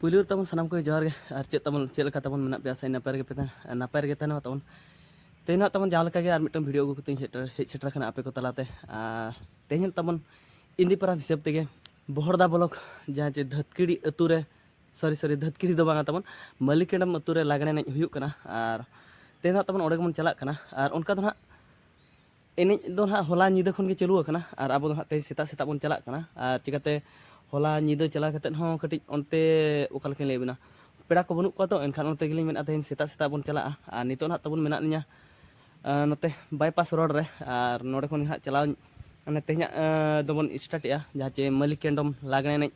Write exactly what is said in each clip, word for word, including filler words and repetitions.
ᱯᱩᱭᱞᱩ ᱨᱮ ᱛᱟᱵᱚᱱ ᱥᱟᱱᱟᱢ ᱠᱚᱜᱮ ᱡᱚᱦᱟᱨ ᱜᱮ᱾ ᱟᱨ ᱪᱮᱫ ᱛᱟᱵᱚᱱ, ᱪᱮᱫ ᱞᱮᱠᱟ ᱛᱟᱵᱚᱱ ᱢᱮᱱᱟᱜ ᱯᱮᱭᱟ? ᱥᱮ ᱱᱟᱯᱟᱭ ᱨᱮᱜᱮ ᱯᱮ ᱛᱟᱦᱮᱱᱟ, ᱱᱟᱯᱟᱭ ᱨᱮᱜᱮ ᱛᱟᱦᱮᱱ ᱢᱟ ᱛᱟᱵᱚᱱ᱾ ᱛᱮᱦᱮᱧ ᱦᱟᱸᱜ ᱛᱟᱵᱚᱱ ᱡᱟᱦᱟᱸ ᱞᱮᱠᱟ ᱜᱮ ᱟᱨ ᱢᱤᱫᱴᱟᱝ ᱵᱷᱤᱰᱤᱭᱳ ᱟᱹᱜᱩ ᱠᱟᱛᱮᱧ ᱥᱮᱴᱮᱨ, ᱦᱮᱡ ᱥᱮᱴᱮᱨ ᱟᱠᱟᱱᱟ ᱟᱯᱮ ᱠᱚ ᱛᱟᱞᱟᱛᱮ᱾ ᱟᱨ ᱛᱮᱦᱮᱧ ᱦᱟᱸᱜ ᱛᱟᱵᱚᱱ ᱤᱱᱫᱤᱯᱟᱨᱟ ᱦᱤᱥᱟᱹᱵ ᱛᱮᱜᱮ ᱵᱚᱦᱚᱲᱫᱟ ᱵᱞᱚᱠ, ᱡᱟᱦᱟᱸ ᱪᱮ ᱫᱷᱟᱹᱛᱠᱤᱲᱤ ᱟᱹᱛᱩ ᱨᱮ, ᱥᱚᱨᱤ ᱥᱚᱨᱤ, ᱫᱷᱟᱹᱛᱠᱤᱲᱤ ᱫᱚ ᱵᱟᱝᱟ ᱛᱟᱵᱚᱱ, ᱢᱟᱹᱞᱤᱠᱮᱱᱰᱚᱢ ᱟᱹᱛᱩ ᱨᱮ ᱞᱟᱜᱽᱬᱮ ᱮᱱᱮᱡ ᱦᱩᱭᱩᱜ ᱠᱟᱱᱟ᱾ ᱟᱨ ᱛᱮᱦᱮᱧ ᱦᱟᱸᱜ ᱛᱟᱵᱚᱱ ᱚᱸᱰᱮ ᱜᱮᱵᱚᱱ ᱪᱟᱞᱟᱜ ᱠᱟᱱᱟ᱾ ᱟᱨ ᱚᱱᱠᱟ ᱫᱚ ᱦᱟᱸᱜ ᱮᱱᱮᱡ ᱫᱚ ᱱᱟᱦᱟᱜ ᱦᱚᱞᱟ ᱧᱤᱫᱟᱹ ᱠᱷᱚᱱ ᱜᱮ ᱪᱟᱹᱞᱩ ᱟᱠᱟᱱᱟ, ᱟᱨ ᱟᱵᱚ ᱫᱚ ᱱᱟᱦᱟᱜ ᱛᱮᱦᱮᱧ ᱥᱮᱛᱟᱜ ᱥᱮᱛᱟᱜ ᱵᱚᱱ ᱪᱟᱞᱟᱜ ᱠᱟᱱᱟ᱾ ᱟᱨ ᱪᱤᱠᱟᱹᱛᱮ ᱦᱚᱞᱟ ᱧᱤᱫᱟᱹ ᱪᱟᱞᱟᱣ ᱠᱟᱛᱮᱫ ᱦᱚᱸ ᱠᱟᱹᱴᱤᱡ ᱚᱱᱛᱮ ᱚᱠᱟ ᱞᱮᱠᱟᱧ ᱞᱟᱹᱭ ᱟᱵᱤᱱᱟ, ᱯᱮᱲᱟ ᱠᱚ ᱵᱟᱹᱱᱩᱜ ᱠᱚᱣᱟ ᱛᱚ, ᱮᱱᱠᱷᱟᱱ ᱚᱱᱛᱮ ᱜᱮᱞᱤᱧ ᱢᱮᱱᱟ ᱛᱮᱦᱮᱧ ᱥᱮᱛᱟᱜ ᱥᱮᱛᱟᱜ ᱵᱚᱱ ᱪᱟᱞᱟᱜᱼᱟ᱾ ᱟᱨ ᱱᱤᱛᱚᱜ ᱱᱟᱦᱟᱜ ᱛᱟᱵᱚᱱ ᱢᱮᱱᱟᱜ ᱞᱤᱧᱟ, ᱟᱨ, ᱱᱚᱛᱮ ᱵᱟᱭᱯᱟᱥ ᱨᱳᱰ ᱨᱮ, ᱟᱨ ᱱᱚᱰᱮ ᱠᱷᱚᱱ ᱜᱮ ᱦᱟᱸᱜ ᱪᱟᱞᱟᱣ, ᱢᱟᱱᱮ, ᱛᱮᱦᱮᱧᱟᱜ, ᱟᱨ, ᱫᱚᱵᱚᱱ ᱥᱴᱟᱨᱴᱮᱜᱼᱟ, ᱡᱟᱦᱟᱸ ᱪᱮ ᱢᱟᱹᱞᱤᱠᱮᱱᱰᱚᱢ ᱞᱟᱜᱽᱬᱮ ᱮᱱᱮᱡ,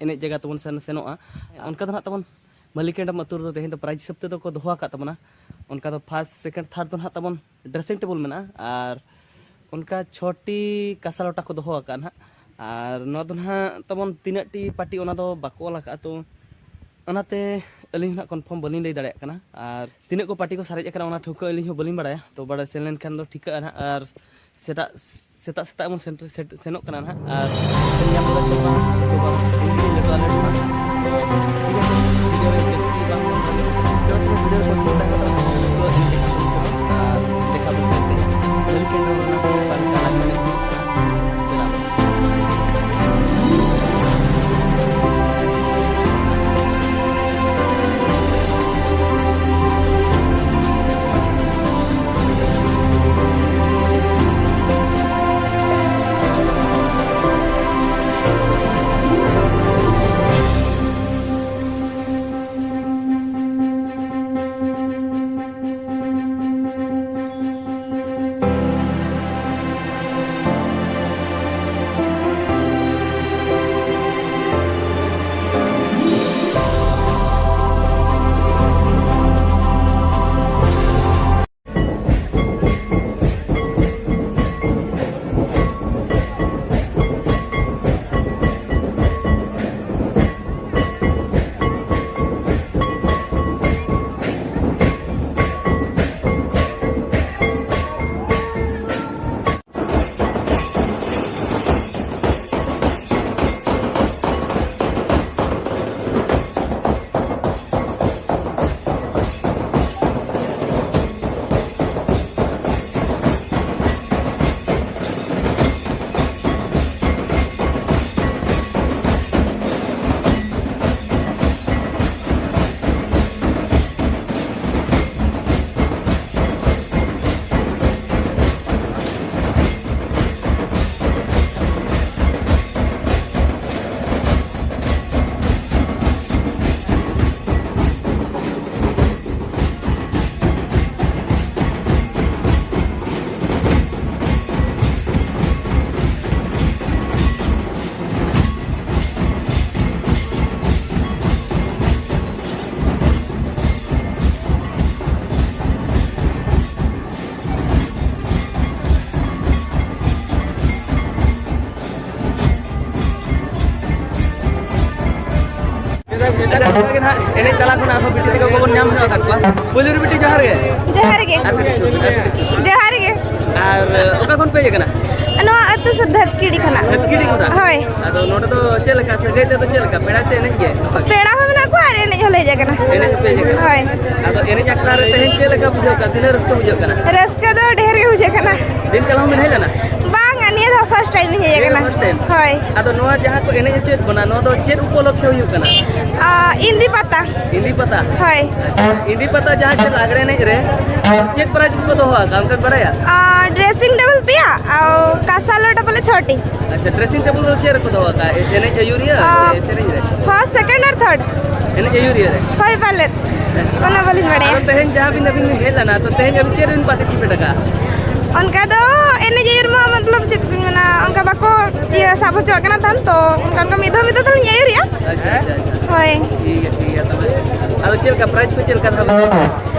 ᱮᱱᱮᱡ ᱡᱟᱭᱜᱟ ᱛᱮᱵᱚᱱ ᱥᱮᱱ, ᱥᱮᱱᱚᱜᱼᱟ᱾ ᱚᱱᱠᱟ ᱫᱚ ᱱᱟᱦᱟᱜ ᱛᱟᱵᱚᱱ ᱢᱟᱹᱞᱤᱠᱮᱱᱰᱚᱢ ᱟᱹᱛᱩ ᱨᱮᱫᱚ ᱛᱮᱦᱮᱧ ᱫᱚ ᱯᱨᱟᱭᱤᱡᱽ ᱦᱤᱥᱟᱹᱵ ᱛᱮᱫᱚ ᱠᱚ ᱫᱚᱦᱚ ᱟᱠᱟᱫ ᱛᱟᱵᱚᱱᱟ, ᱚᱱᱠᱟ ᱫᱚ ᱯᱷᱟᱥᱴ, ᱥᱮᱠᱮᱱᱰ, ᱛᱷᱟᱨᱰ ᱫᱚ ᱱᱟᱦᱟᱜ ᱛᱟᱵᱚᱱ ᱰᱨᱮᱥᱤᱝ ᱴᱮᱵᱚᱞ ᱢᱮᱱᱟᱜᱼᱟ᱾ ᱟᱨ ᱚᱱᱠᱟ ᱪᱷᱚᱴᱤ ᱠᱟᱸᱥᱟ ᱞᱚᱴᱟ ᱠᱚ ᱫᱚᱦᱚ ᱟᱠᱟᱫᱼᱟ ᱱᱟᱦᱟᱜ᱾ ᱟᱨ ᱱᱚᱣᱟ ᱫᱚ ᱱᱟᱦᱟᱜ ᱛᱟᱵᱚᱱ ᱛᱤᱱᱟᱹᱜ ᱴᱤ ᱯᱟᱨᱴᱤ, ᱚᱱᱟ ᱫᱚ ᱵᱟᱠᱚ ᱚᱞ ᱟᱠᱟᱫᱼᱟ᱾ ᱛᱚ ᱚᱱᱟᱛᱮ ᱟᱹᱞᱤᱧ ᱦᱚᱸ ᱱᱟᱦᱟᱜ ᱠᱚᱱᱯᱷᱟᱨᱢ ᱵᱟᱹᱞᱤᱧ ᱞᱟᱹᱭ ᱫᱟᱲᱮᱭᱟᱜ ᱠᱟᱱᱟ᱾ ᱟᱨ ᱛᱤᱱᱟᱹᱜ ᱠᱚ ᱯᱟᱨᱴᱤ ᱠᱚ ᱥᱟᱨᱮᱡ ᱟᱠᱟᱱᱟ, ᱚᱱᱟ ᱴᱷᱟᱹᱣᱠᱟᱹ ᱟᱹᱞᱤᱧ ᱦᱚᱸ ᱵᱟᱹᱞᱤᱧ ᱵᱟᱲᱟᱭᱟ᱾ ᱛᱚ ᱵᱟᱲᱟᱭ ᱥᱮᱱ ᱞᱮᱱᱠᱷᱟᱱ ᱫᱚ ᱴᱷᱤᱠᱟᱹᱜᱼᱟ ᱱᱟᱦᱟᱜ᱾ ᱟᱨ ᱥᱮᱛᱟᱜ, ᱥᱮᱛᱟᱜ ᱥᱮᱛᱟᱜ ᱵᱚᱱ ᱥᱮᱱ-, ᱥᱮᱱ-, ᱥᱮᱱᱚᱜ ᱠᱟᱱᱟ ᱱᱟᱦᱟᱜ᱾ ᱟᱨ ᱧᱟᱢ ᱠᱟᱫᱟ ᱪᱮ ᱵᱟᱝ, ᱪᱮ ᱵᱟᱝ, ᱤᱧ ᱜᱮ ᱞᱟᱹᱴᱩ ᱟᱞᱮ ᱴᱷᱮᱱ ᱢᱟ᱾ ᱛᱚ ᱴᱷᱤᱠ ᱟᱪᱷᱮ, ᱵᱷᱤᱰᱤᱭᱳ ᱨᱮ ᱡᱟᱹᱥᱛᱤ ᱵᱟᱝ ᱢᱮᱱ ᱠᱟᱛᱮ, ᱪᱚᱴ ᱨᱮ ᱵᱷᱤᱰᱤᱭᱳ ᱨᱮ ᱪᱤᱱᱛᱟᱹ ᱠᱟᱛᱮ ᱯᱩᱨᱟᱹ ᱮᱱᱮᱡ ᱟᱠᱟᱫ ᱵᱚᱱ ᱠᱟᱱᱟ᱾ ᱟᱨ ᱫᱮᱠᱷᱟ ᱵᱚᱱ ᱪᱟᱞᱟᱜ ᱠᱟᱱᱟ᱾ ᱢᱟᱹᱞᱤᱠ ᱴᱷᱮᱱ ᱫᱚ ᱚᱱᱟ ᱠᱚ ᱚᱠᱟ ᱞᱮᱠᱟ ᱞᱟᱜᱽᱬᱮ ᱮᱱᱮᱡ ᱦᱩᱭᱩᱜ ᱠᱟᱱᱟ᱾ ᱪᱟᱞᱟᱜ ᱵᱚᱱ᱾ ᱮᱱᱮᱡ ᱛᱟᱞᱟ ᱠᱷᱚᱱ ᱟᱨᱦᱚᱸ ᱵᱤᱴᱤ ᱛᱟᱠᱚ ᱠᱚᱵᱚᱱ ᱧᱟᱢ ᱧᱚᱜ ᱟᱠᱟᱫ ᱠᱚᱣᱟ᱾ ᱯᱩᱭᱞᱩ ᱨᱮ ᱵᱤᱴᱤ, ᱡᱚᱦᱟᱨ ᱜᱮ᱾ ᱡᱚᱦᱟᱨ ᱜᱮ᱾ ᱟᱨ ᱠᱟᱹᱴᱤᱡ ᱥᱩᱨ, ᱟᱨ ᱠᱟᱹᱴᱤᱡ ᱥᱩᱨ᱾ ᱡᱚᱦᱟᱨ ᱜᱮ᱾ ᱟᱨ, ᱚᱠᱟ ᱠᱷᱚᱱ ᱯᱮ ᱦᱮᱡ ᱟᱠᱟᱱᱟ? ᱱᱚᱣᱟ ᱟᱹᱛᱩ ᱥᱩᱨ ᱫᱷᱟᱹᱛᱠᱤᱰᱤ ᱠᱷᱚᱱᱟᱜ᱾ ᱫᱷᱟᱹᱛᱠᱤᱰᱤ ᱠᱷᱚᱱᱟᱜ? ᱦᱳᱭ᱾ ᱟᱫᱚ ᱱᱚᱰᱮ ᱫᱚ ᱪᱮᱫ ᱞᱮᱠᱟ ᱥᱟᱹᱜᱟᱹᱭ ᱛᱮᱫᱚ ᱪᱮᱫ ᱞᱮᱠᱟ? ᱯᱮᱲᱟ ᱥᱮ ᱮᱱᱮᱡ ᱜᱮ? ᱯᱮᱲᱟ ᱦᱚᱸ ᱢᱮᱱᱟᱜ ᱠᱚᱣᱟ ᱟᱨ ᱮᱱᱮᱡ ᱦᱚᱸᱞᱮ ᱦᱮᱡ ᱟᱠᱟᱱᱟ᱾ ᱮᱱᱮᱡ ᱦᱚᱸᱯᱮ ᱦᱮᱡ ᱟᱠᱟᱱᱟ? ᱦᱳᱭ᱾ ᱟᱫᱚ ᱮᱱᱮᱡ ᱟᱠᱷᱲᱟ ᱨᱮ ᱛᱮᱦᱮᱧ ᱪᱮᱫ ᱞᱮᱠᱟ ᱵᱩᱡᱷᱟᱹᱜ ᱠᱟᱱᱟ? ᱛᱤᱱᱟᱹᱜ ᱨᱟᱹᱥᱠᱟᱹ ᱵᱩᱡᱷᱟᱹᱜ ᱠᱟᱱᱟ? ᱨᱟᱹᱥᱠᱟᱹ ᱫᱚ ᱰᱷᱮᱨ ᱜᱮ ᱵᱩᱡᱷᱟᱹᱜ ᱠᱟᱱᱟ᱾ ᱫᱤᱱ ᱠᱟᱞᱚᱢ ᱵᱤᱱ ᱦᱮᱡ ᱞᱮᱱᱟ? ᱵᱟᱝᱟ, ᱱᱤᱭᱟᱹ ᱫᱷᱟᱣ first time ᱤᱧ ᱦᱮᱡ ᱱᱤᱭᱟᱹ ᱫᱚ ᱟᱠᱟᱱᱟ᱾ First time? ᱦᱳᱭ᱾ ᱟᱫᱚ ᱱᱚᱣᱟ ᱡᱟᱦᱟᱸ ᱠᱚ ᱮᱱᱮᱡ ᱦᱚᱪᱚᱭᱮᱫ ᱵᱚᱱᱟ, ᱱᱚᱣᱟ ᱫᱚ ᱪᱮᱫ ᱩᱯᱚᱞᱚᱠᱠᱷᱮ ᱦᱩᱭᱩᱜ ᱠᱟᱱᱟ? ᱟ, ᱤᱱᱫᱤ ᱯᱟᱛᱟ᱾ ᱤᱱᱫᱤ ᱯᱟᱛᱟ? ᱦᱳᱭ᱾ ᱟᱪᱪᱷᱟ, ᱤᱱᱫᱤ ᱯᱟᱛᱟ ᱡᱟᱦᱟᱸ ᱪᱮᱫ ᱞᱟᱜᱽᱲᱮ ᱮᱱᱮᱡ ᱨᱮ ᱪᱮᱫ prize ᱠᱚᱠᱚ ᱫᱚᱦᱚ ᱟᱠᱟᱫ, ᱚᱱᱠᱟᱢ ᱵᱟᱲᱟᱭᱟ? ᱟ, dressing table ᱯᱮᱭᱟ, ᱟᱨ ᱠᱟᱸᱥᱟ ᱞᱚᱴᱟ ᱵᱚᱞᱮ ᱪᱷᱚᱴᱤ᱾ ᱟᱪᱪᱷᱟ, dressing table ᱫᱚ ᱪᱮᱫ ᱨᱮᱠᱚ ᱫᱚᱦᱚ ᱟᱠᱟᱫᱼᱟ? ᱮ-, ᱮᱱᱮᱡ ᱟᱹᱭᱩᱨᱤᱭᱟᱹ ᱟ, ᱥᱮ ᱥᱮᱨᱮᱧ ᱨᱮ? First, second ᱟᱨ third᱾ ᱮᱱᱮᱡ ᱟᱹᱭᱩᱨᱤᱭᱟᱹ ᱨᱮ? ᱦᱳᱭ ᱯᱟᱞᱮᱫ᱾ ᱟᱪᱪᱷᱟ᱾ ᱚᱱᱟ ᱵᱟᱹᱞᱤᱧ ᱵᱟᱲᱟᱭᱟ᱾ ᱟᱫᱚ ᱛᱮᱦᱮᱧ ᱡᱟᱦᱟᱸ ᱵᱤᱱ ᱟᱹᱵᱤᱱ ᱵᱤᱱ ᱦᱮᱡ ᱞᱮᱱᱟ, ᱛᱚ ᱛᱮᱦᱮᱧ ᱟᱹᱵᱤᱱ ᱪᱮᱫ ᱨᱮᱵᱤᱱ participate ᱟᱠᱟᱫᱼᱟ? ᱚᱱᱠᱟ ᱫᱚ ᱮᱱᱮᱡ ᱟᱹᱭᱩᱨ ᱢᱟ, ᱢᱚᱛᱞᱚᱵ ᱪᱮᱫ ᱠᱚᱧ ᱢᱮᱱᱟ, ᱚᱱᱠᱟ ᱵᱟᱠᱚ ᱤᱭᱟᱹ ᱥᱟᱵ ᱦᱚᱪᱚᱣᱟᱜ ᱠᱟᱱᱟ ᱛᱟᱦᱮᱱ, ᱛᱚ ᱚᱱᱠᱟ ᱚᱱᱠᱟ ᱢᱤᱫ ᱫᱷᱟᱣ ᱢᱤᱫ ᱫᱷᱟᱣ ᱫᱚᱞᱤᱧ ᱟᱹᱭᱩᱨᱮᱜᱼᱟ᱾ ᱟᱪᱪᱷᱟ, ᱟᱪᱪᱷᱟ, ᱟᱪᱪᱷᱟ᱾ ᱦᱳᱭ᱾ ᱴᱷᱤᱠ ᱜᱮᱭᱟ, ᱴᱷᱤᱠ ᱜᱮᱭᱟ ᱛᱚᱵᱮ᱾ ᱟᱫᱚ ᱪᱮᱫ ᱞᱮᱠᱟ prize ᱠᱚ ᱪᱮᱫ ᱞᱮᱠᱟ ᱫᱷᱟᱵᱤᱡ?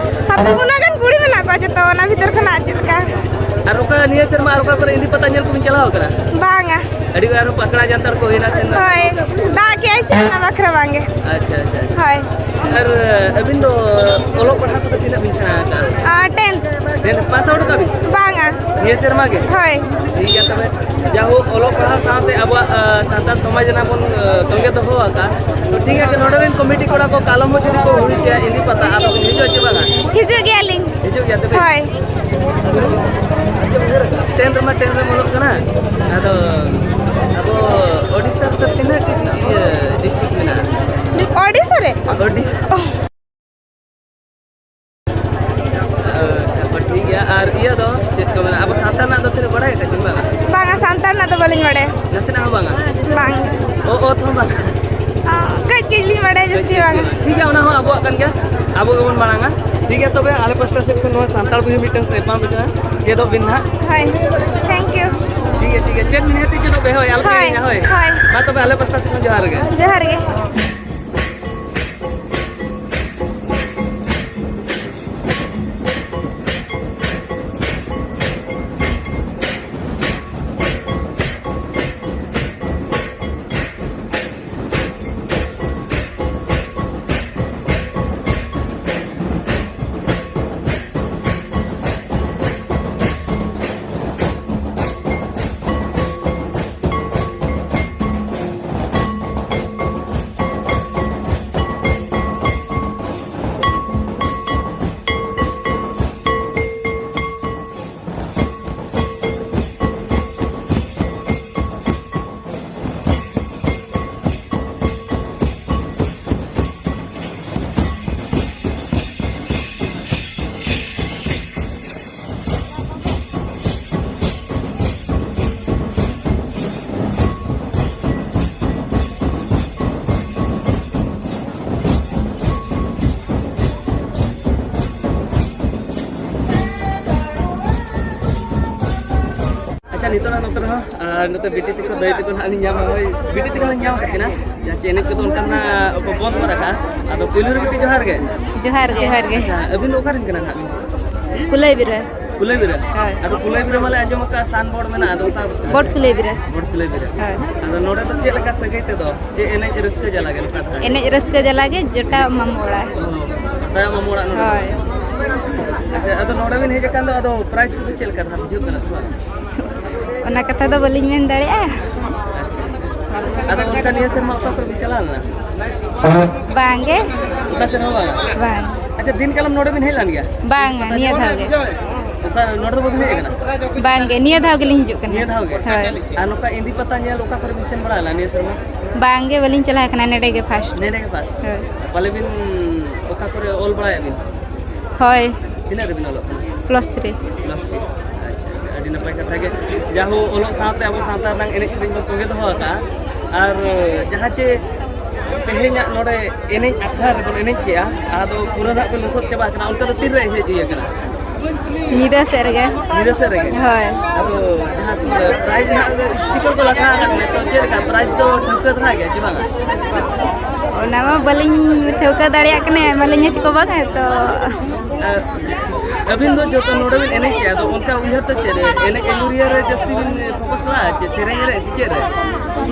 ᱦᱟᱯᱮ ᱩᱱᱟᱹᱜ ᱜᱟᱱ ᱠᱩᱲᱤ ᱢᱮᱱᱟᱜ ᱠᱚᱣᱟ ᱡᱚᱛᱚ, ᱚᱱᱟ ᱵᱷᱤᱛᱤᱨ ᱠᱷᱚᱱᱟᱜ ᱪᱮᱫ ᱞᱮᱠᱟ? ᱟᱨ ᱚᱠᱟ ᱱᱤᱭᱟᱹ ᱥᱮᱨᱢᱟ ᱟᱨ ᱚᱠᱟ ᱠᱚᱨᱮ ᱤᱱᱫᱤ ᱯᱟᱛᱟ ᱧᱮᱞ ᱠᱚᱵᱤᱱ ᱪᱟᱞᱟᱣ ᱟᱠᱟᱱᱟ? ᱵᱟᱝᱟ᱾ ᱟᱹᱰᱤ ᱟᱨᱦᱚᱸ ᱯᱟᱠᱲᱟ ᱡᱟᱱᱛᱟᱲ ᱠᱚ ᱦᱩᱭᱱᱟ ᱥᱮ? ᱦᱳᱭ, ᱫᱟᱜ ᱠᱮᱜᱼᱟᱭ ᱥᱮ ᱚᱱᱟ ᱵᱟᱠᱷᱨᱟ ᱵᱟᱝᱜᱮ᱾ ᱟᱪᱪᱷᱟ, ᱟᱪᱪᱷᱟ, ᱟᱪᱪᱷᱟ᱾ ᱦᱳᱭ᱾ ᱟᱨ, ᱟᱹᱵᱤᱱ ᱫᱚ ᱚᱞᱚᱜ ᱯᱟᱲᱦᱟᱣ ᱠᱚᱫᱚ ᱛᱤᱱᱟᱹᱜ ᱵᱤᱱ ᱥᱮᱬᱟ ᱟᱠᱟᱫᱼᱟ? ᱟᱨ tenth᱾ Tenth pass out ᱟᱠᱟᱫ ᱵᱤᱱ? ᱵᱟᱝᱟ᱾ ᱱᱤᱭᱟᱹ ᱥᱮᱨᱢᱟ ᱜᱮ? ᱦᱳᱭ᱾ ᱴᱷᱤᱠ ᱜᱮᱭᱟ ᱛᱚᱵᱮ, ᱡᱟᱭᱦᱳᱠ, ᱚᱞᱚᱜ ᱯᱟᱲᱦᱟᱣ ᱥᱟᱶᱛᱮ ᱟᱵᱚᱣᱟᱜ, ᱟ, ᱥᱟᱱᱛᱟᱲ ᱥᱚᱢᱟᱡᱽ ᱨᱮᱱᱟᱜ ᱵᱚᱱ, ᱟ, ᱛᱚᱸᱜᱮ ᱫᱚᱦᱚ ᱟᱠᱟᱫᱼᱟ᱾ ᱛᱚ ᱴᱷᱤᱠ ᱟᱪᱷᱮ, ᱱᱚᱰᱮ ᱨᱮᱱ committee ᱠᱚᱲᱟ ᱠᱚ ᱠᱟᱞᱚᱢ ᱦᱚᱸ ᱡᱩᱫᱤ ᱠᱚ ᱦᱩᱭ ᱠᱮᱭᱟ ᱤᱱᱫᱤ ᱯᱟᱛᱟ, ᱟᱫᱚ ᱵᱤᱱ ᱦᱤᱡᱩᱜᱼᱟ ᱪᱮ ᱵᱟᱝᱟ? ᱦᱤᱡᱩᱜ ᱜᱮᱭᱟᱞᱤᱧ᱾ ᱦᱤᱡᱩᱜ ᱜᱮᱭᱟ ᱛᱚᱵᱮ? ᱦᱳᱭ᱾ Ten ᱨᱮᱢᱟ ten ᱨᱮᱢ ᱚᱞᱚᱜ ᱠᱟᱱᱟ, ᱟᱫᱚ ᱟᱵᱚ ᱳᱰᱤᱥᱟ ᱨᱮᱫᱚ ᱛᱤᱱᱟᱹᱜ ᱴᱤ-, ᱤᱭᱟᱹ, district ᱢᱮᱱᱟᱜᱼᱟ? ᱳᱰᱤᱥᱟ ᱨᱮ? ᱳᱰᱤᱥᱟ᱾ ᱚ᱾ ᱟᱪᱪᱷᱟ, ᱴᱷᱤᱠ ᱜᱮᱭᱟ᱾ ᱟᱨ ᱤᱭᱟᱹ ᱫᱚ ᱪᱮᱫ ᱠᱚ ᱢᱮᱱᱟ, ᱟᱵᱚ ᱥᱟᱱᱛᱟᱲ ᱨᱮᱱᱟᱜ ᱫᱚ ᱛᱤᱱᱟᱹᱜ ᱵᱟᱲᱟᱭ ᱟᱠᱟᱫ ᱪᱚᱝ ᱵᱟᱝᱟ? ᱵᱟᱝᱟ, ᱥᱟᱱᱛᱟᱲ ᱨᱮᱱᱟᱜ ᱫᱚ ᱵᱟᱹᱞᱤᱧ ᱵᱟᱲᱟᱭᱟ᱾ ᱱᱟᱥᱮᱱᱟᱜ ᱦᱚᱸ ᱵᱟᱝᱟ? ᱵᱟᱝ᱾ ᱚ, ᱚᱛ ᱦᱚᱸ ᱵᱟᱝᱟ? ᱚ, ᱠᱟᱹᱡ ᱠᱟᱹᱡ ᱞᱤᱧ ᱵᱟᱲᱟᱭᱟ, ᱡᱟᱹᱥᱛᱤ ᱵᱟᱝᱟ᱾ ᱴᱷᱤᱠ ᱜᱮᱭᱟ, ᱚᱱᱟ ᱦᱚᱸ ᱟᱵᱚᱣᱟᱜ ᱠᱟᱱ ᱜᱮᱭᱟ, ᱟᱵᱚ ᱜᱮᱵᱚᱱ ᱢᱟᱲᱟᱝᱟ᱾ ᱴᱷᱤᱠ ᱜᱮᱭᱟ, ᱛᱚᱵᱮ ᱟᱞᱮ ᱯᱟᱥᱴᱟ ᱥᱮᱫ ᱠᱷᱚᱱ ᱱᱚᱣᱟ ᱥᱟᱱᱛᱟᱲ ᱵᱤᱦᱩ ᱢᱤᱫᱴᱟᱝ ᱮᱢᱟ ᱵᱤᱱᱟ, ᱪᱮᱫᱚᱜ ᱵᱤᱱ ᱱᱟᱦᱟᱜ᱾ ᱦᱳᱭ, thank you᱾ ᱴᱷᱤᱠ ᱜᱮᱭᱟ, ᱴᱷᱤᱠ ᱜᱮᱭᱟ, ᱪᱮᱫ ᱵᱤᱱ ᱦᱮᱡ ᱪᱮᱫᱚᱜ ᱯᱮ, ᱦᱳᱭ, ᱟᱞᱚ ᱯᱮ ᱦᱳᱭ, ᱦᱤᱲᱤᱧᱟ, ᱦᱳᱭ᱾ ᱦᱳᱭ᱾ ᱢᱟ ᱛᱚᱵᱮ ᱟᱞᱮ ᱯᱟᱥᱴᱟ ᱥᱮᱫ ᱠᱷᱚᱱ ᱡᱚᱦᱟᱨ ᱜᱮ᱾ ᱡᱚᱦᱟᱨ ᱜᱮ᱾ ᱱᱤᱛᱚᱜ ᱱᱚᱛᱮ ᱨᱮᱦᱚᱸ, ᱟᱨ ᱱᱚᱛᱮ ᱵᱤᱴᱤ ᱛᱟᱠᱚ, ᱫᱟᱹᱭ ᱛᱟᱠᱚ ᱱᱟᱦᱟᱜ ᱞᱤᱧ ᱧᱟᱢᱟ᱾ ᱦᱳᱭ, ᱵᱤᱴᱤ ᱛᱟᱠᱚ ᱞᱤᱧ ᱧᱟᱢ ᱟᱠᱟᱫ ᱠᱤᱱᱟ᱾ ᱡᱟᱦᱟᱸ ᱪᱮ ᱮᱱᱮᱡ ᱠᱚᱫᱚ ᱚᱱᱠᱟ ᱱᱟᱜ ᱠᱚ ᱵᱚᱱᱫ ᱜᱚᱫ ᱟᱠᱟᱫᱼᱟ᱾ ᱟᱫᱚ ᱯᱩᱭᱞᱩ ᱨᱮ ᱵᱤᱴᱤ, ᱡᱚᱦᱟᱨ ᱜᱮ᱾ ᱡᱚᱦᱟᱨ ᱜᱮ᱾ ᱡᱚᱦᱟᱨ ᱜᱮ᱾ ᱟᱪᱪᱷᱟ, ᱟᱹᱵᱤᱱ ᱫᱚ ᱚᱠᱟ ᱨᱮᱱ ᱠᱟᱱᱟ ᱱᱟᱦᱟᱜ ᱵᱤᱱ? ᱠᱩᱞᱟᱹᱭ ᱵᱤᱨᱟᱹ᱾ ᱠᱩᱞᱟᱹᱭ ᱵᱤᱨᱟᱹ? ᱦᱳᱭ᱾ ᱟᱫᱚ ᱠᱩᱞᱟᱹᱭ ᱵᱤᱨᱟᱹ ᱢᱟᱞᱮ ᱟᱸᱡᱚᱢ ᱟᱠᱟᱫᱼᱟ, ᱥᱟᱱ ᱵᱳᱨᱰ ᱢᱮᱱᱟᱜᱼᱟ, ᱟᱫᱚ ᱚᱠᱟ? ᱵᱳᱨᱰ ᱠᱩᱞᱟᱹᱭ ᱵᱤᱨᱟᱹ᱾ ᱵᱳᱨᱰ ᱠᱩᱞᱟᱹᱭ ᱵᱤᱨᱟᱹ᱾ ᱦᱳᱭ᱾ ᱟᱫᱚ ᱱᱚᱰᱮ ᱫᱚ ᱪᱮᱫ ᱞᱮᱠᱟ ᱥᱟᱹᱜᱟᱹᱭ ᱛᱮᱫᱚ? ᱪᱮᱫ ᱮᱱᱮᱡ ᱨᱟᱹᱥᱠᱟᱹ ᱡᱟᱞᱟ ᱜᱮ ᱱᱚᱝᱠᱟ ᱫᱷᱟᱨᱟ? ᱮᱱᱮᱡ ᱨᱟᱹᱥᱠᱟᱹ ᱡᱟᱞᱟ ᱜᱮ, ᱡᱮᱴᱟ ᱢᱟᱢᱚ ᱚᱲᱟᱜ᱾ ᱚ, ᱛᱟᱭᱟ ᱢᱟᱢᱚ ᱚᱲᱟᱜ ᱱᱚᱰᱮ᱾ ᱦᱳᱭ᱾ ᱟᱪᱪᱷᱟ, ᱟᱫᱚ ᱱᱚᱰᱮ ᱵᱤᱱ ᱦᱮᱡ ᱟᱠᱟᱱ ᱫᱚ, ᱟᱫᱚ ᱯᱨᱟᱭᱤᱡᱽ ᱠᱚᱫᱚ ᱪᱮᱫ ᱞᱮᱠᱟ ᱫᱷᱟᱨᱟ ᱵᱩᱡᱷᱟᱹᱜ ᱠᱟᱱᱟ ᱥᱮ ᱵᱟᱝ? ᱚᱱᱟ ᱠᱟᱛᱷᱟ ᱫᱚ ᱵᱟᱹᱞᱤᱧ ᱢᱮᱱ ᱫᱟᱲᱮᱭᱟᱜᱼᱟ᱾ ᱟᱫᱚ ᱚᱱᱠᱟ ᱱᱤᱭᱟᱹ ᱥᱮᱨᱢᱟ ᱚᱠᱟ ᱠᱚᱨᱮ ᱵᱤᱱ ᱪᱟᱞᱟᱣ ᱞᱮᱱᱟ? ᱵᱟᱝ ᱜᱮ᱾ ᱚᱠᱟ ᱥᱮᱫ ᱦᱚᱸ ᱵᱟᱝ? ᱵᱟᱝ᱾ ᱟᱪᱪᱷᱟ, ᱫᱤᱱ ᱠᱟᱞᱚᱢ ᱱᱚᱰᱮ ᱵᱤᱱ ᱦᱮᱡ ᱞᱮᱱ ᱜᱮᱭᱟ? ᱵᱟᱝᱟ, ᱱᱤᱭᱟᱹ ᱫᱷᱟᱣ ᱜᱮ᱾ ᱚᱠᱟ, ᱱᱚᱰᱮ ᱫᱚ ᱵᱟᱹᱵᱤᱱ ᱦᱮᱡ ᱟᱠᱟᱱᱟ? ᱵᱟᱝ ᱜᱮ, ᱱᱤᱭᱟᱹ ᱫᱷᱟᱣ ᱜᱮᱞᱤᱧ ᱦᱤᱡᱩᱜ ᱠᱟᱱᱟ᱾ ᱱᱤᱭᱟᱹ ᱫᱷᱟᱣ ᱜᱮ? ᱦᱳᱭ᱾ ᱟᱨ ᱱᱚᱝᱠᱟ ᱮᱱᱫᱤ ᱯᱟᱛᱟ ᱧᱮᱞ ᱚᱠᱟ ᱠᱚᱨᱮ ᱵᱤᱱ ᱥᱮᱱ ᱵᱟᱲᱟ ᱞᱮᱱᱟ ᱱᱤᱭᱟᱹ ᱥᱮᱨᱢᱟ? ᱵᱟᱝ ᱜᱮ, ᱵᱟᱹᱞᱤᱧ ᱪᱟᱞᱟᱣ ᱠᱟᱱᱟ, ᱱᱚᱰᱮ ᱜᱮ ᱯᱷᱟᱥᱴ᱾ ᱱᱚᱰᱮ ᱜᱮ ᱯᱷᱟᱥᱴ? ᱦᱳᱭ᱾ ᱯᱟᱞᱮ ᱵᱤᱱ ᱚᱠᱟ ᱠᱚᱨᱮ ᱚᱞ ᱵᱟᱲᱟᱭᱮᱫ ᱵᱤᱱ? ᱦᱳᱭ᱾ ᱛᱤᱱᱟᱹᱜ ᱨᱮᱵᱤᱱ ᱚᱞᱚᱜ ᱠᱟᱱᱟ? Plus three. Plus three. ᱟᱪᱪᱷᱟ, ᱟᱪᱪᱷᱟ, ᱟᱹᱰᱤ ᱱᱟᱯᱟᱭ ᱠᱟᱛᱷᱟ ᱜᱮ᱾ ᱡᱟᱦᱳ, ᱚᱞᱚᱜ ᱥᱟᱶᱛᱮ ᱟᱵᱚ ᱥᱟᱶᱛᱟ ᱨᱮᱱᱟᱜ ᱮᱱᱮᱡ ᱥᱮᱨᱮᱧ ᱵᱚᱱ ᱛᱚᱸᱜᱮ ᱫᱚᱦᱚ ᱟᱠᱟᱫᱼᱟ᱾ ᱟᱨ ᱡᱟᱦᱟᱸ ᱪᱮ ᱛᱮᱦᱮᱧᱟᱜ ᱱᱚᱰᱮ ᱮᱱᱮᱡ ᱟᱠᱷᱲᱟ ᱨᱮᱵᱚᱱ ᱮᱱᱮᱡ ᱠᱮᱜᱼᱟ, ᱟᱫᱚ ᱯᱩᱨᱟᱹ ᱱᱟᱜ ᱯᱮ ᱞᱚᱥᱚᱫ ᱪᱟᱵᱟᱜ ᱠᱟᱱᱟ, ᱚᱱᱠᱟ ᱫᱚ ᱛᱤᱱ ᱨᱮ ᱦᱮᱡ ᱦᱩᱭ ᱟᱠᱟᱱᱟ? ᱧᱤᱫᱟᱹ ᱥᱮᱫ ᱨᱮᱜᱮ᱾ ᱧᱤᱫᱟᱹ ᱥᱮᱫ ᱨᱮᱜᱮ? ᱦᱳᱭ᱾ ᱟᱫᱚ ᱡᱟᱦᱟᱸ ᱯᱨᱟᱭᱤᱡᱽ ᱱᱟᱜ ᱥᱴᱤᱠᱟᱨ ᱠᱚ ᱞᱟᱜᱟᱣ ᱟᱠᱟᱫ ᱢᱮᱭᱟ, ᱛᱚ ᱪᱮᱫ ᱞᱮᱠᱟ ᱯᱨᱟᱭᱤᱡᱽ ᱫᱚ ᱴᱷᱟᱹᱣᱠᱟᱹ ᱫᱷᱟᱨᱟ ᱜᱮᱭᱟ ᱪᱮ ᱵᱟᱝᱟ? ᱚᱱᱟ ᱢᱟ ᱵᱟᱹᱞᱤᱧ ᱴᱷᱟᱹᱣᱠᱟᱹ ᱫᱟᱲᱮᱭᱟᱜ ᱠᱟᱱᱟ, ᱮᱢᱟᱞᱤᱧᱟ ᱪᱮ ᱠᱚ ᱵᱟᱝᱟ, ᱛᱚ᱾ ᱟᱨ ᱟᱹᱵᱤᱱ ᱫᱚ ᱡᱚᱛᱚ ᱱᱚᱰᱮ ᱵᱤᱱ ᱮᱱᱮᱡ ᱜᱮᱭᱟ, ᱟᱫᱚ ᱚᱱᱠᱟ ᱩᱭᱦᱟᱹᱨ ᱫᱚ ᱪᱮᱫ ᱨᱮ? ᱮᱱᱮᱡ ᱮᱞᱩᱨᱤᱭᱟ ᱨᱮ ᱡᱟᱹᱥᱛᱤ ᱵᱤᱱ ᱯᱷᱳᱠᱟᱥ ᱞᱟᱜᱼᱟ ᱪᱮ ᱥᱮᱨᱮᱧ ᱨᱮ ᱥᱮ ᱪᱮᱫ ᱨᱮ?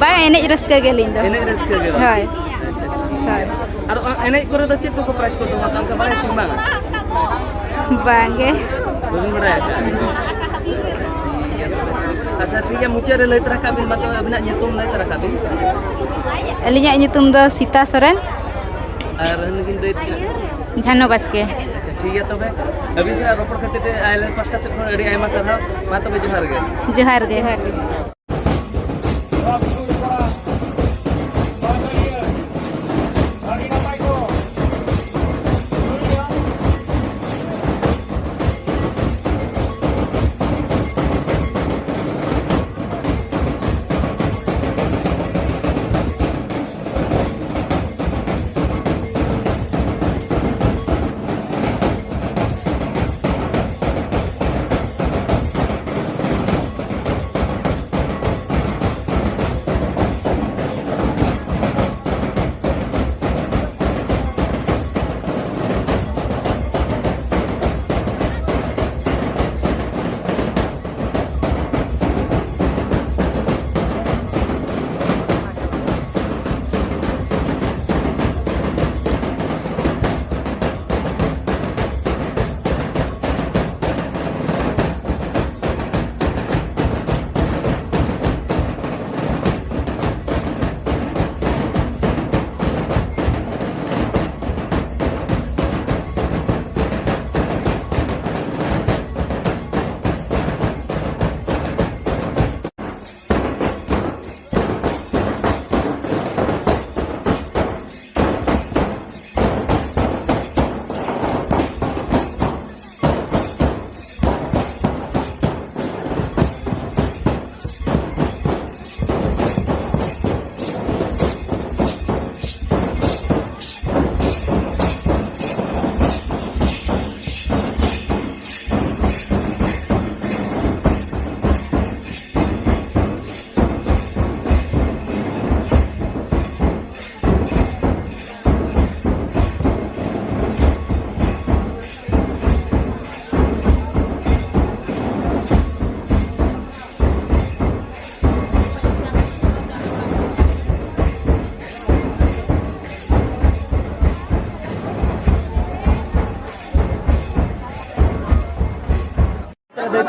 ᱵᱟᱝ, ᱮᱱᱮᱡ ᱨᱟᱹᱥᱠᱟᱹ ᱜᱮ ᱟᱹᱞᱤᱧ ᱫᱚ᱾ ᱮᱱᱮᱡ ᱨᱟᱹᱥᱠᱟᱹ ᱜᱮ ᱵᱟᱝ? ᱦᱳᱭ᱾ ᱟᱪᱪᱷᱟ, ᱴᱷᱤᱠ ᱜᱮᱭᱟ᱾ ᱦᱳᱭ᱾ ᱟᱫᱚ ᱮᱱᱮᱡ ᱠᱚᱨᱮ ᱫᱚ ᱪᱮᱫ ᱠᱚᱠᱚ ᱯᱨᱟᱭᱤᱡᱽ ᱠᱚ ᱫᱚᱦᱚ ᱠᱟᱜᱼᱟ, ᱚᱱᱠᱟ ᱵᱟᱲᱟᱭ ᱪᱮ ᱵᱟᱝᱟ? ᱵᱟᱝ ᱜᱮ᱾ ᱵᱟᱹᱵᱤᱱ ᱵᱟᱲᱟᱭ ᱟᱠᱟᱫᱼᱟ? ᱴᱷᱤᱠ ᱜᱮᱭᱟ ᱛᱚᱵᱮ᱾ ᱟᱪᱪᱷᱟ, ᱴᱷᱤᱠ ᱜᱮᱭᱟ, ᱢᱩᱪᱟᱹᱫ ᱨᱮ ᱞᱟᱹᱭ ᱛᱚᱨᱟ ᱠᱟᱜ ᱵᱤᱱ ᱢᱟ ᱛᱚᱵᱮ, ᱟᱹᱵᱤᱱᱟᱜ ᱧᱩᱛᱩᱢ ᱞᱟᱹᱭ ᱛᱚᱨᱟ ᱠᱟᱜ ᱵᱤᱱ᱾ ᱟᱹᱞᱤᱧᱟᱜ ᱧᱩᱛᱩᱢ ᱫᱚ ᱥᱤᱛᱟ ᱥᱚᱨᱮᱱ᱾ ᱟᱨ ᱦᱟᱹᱱᱤ ᱵᱤᱱ ᱞᱟᱹᱭᱮᱫ ᱠᱟᱱᱟ? ᱡᱷᱟᱱᱚ ᱵᱟᱥᱠᱮ᱾ ᱟᱪᱪᱷᱟ, ᱴᱷᱤᱠ ᱜᱮᱭᱟ ᱛᱚᱵᱮ, ᱟᱹᱵᱤᱱ ᱥᱟᱞᱟᱜ ᱨᱚᱯᱚᱲ ᱠᱷᱟᱹᱛᱤᱨ ᱛᱮ ᱟᱞᱮ ᱯᱟᱥᱴᱟ ᱥᱮᱫ ᱠᱷᱚᱱ ᱟᱹᱰᱤ ᱟᱭᱢᱟ ᱥᱟᱨᱦᱟᱣ᱾ ᱢᱟ ᱛᱚᱵᱮ, ᱡᱚᱦᱟᱨ ᱜᱮ᱾ ᱡᱚᱦᱟᱨ ᱜᱮ᱾ ᱡᱚᱦᱟᱨ ᱜᱮ᱾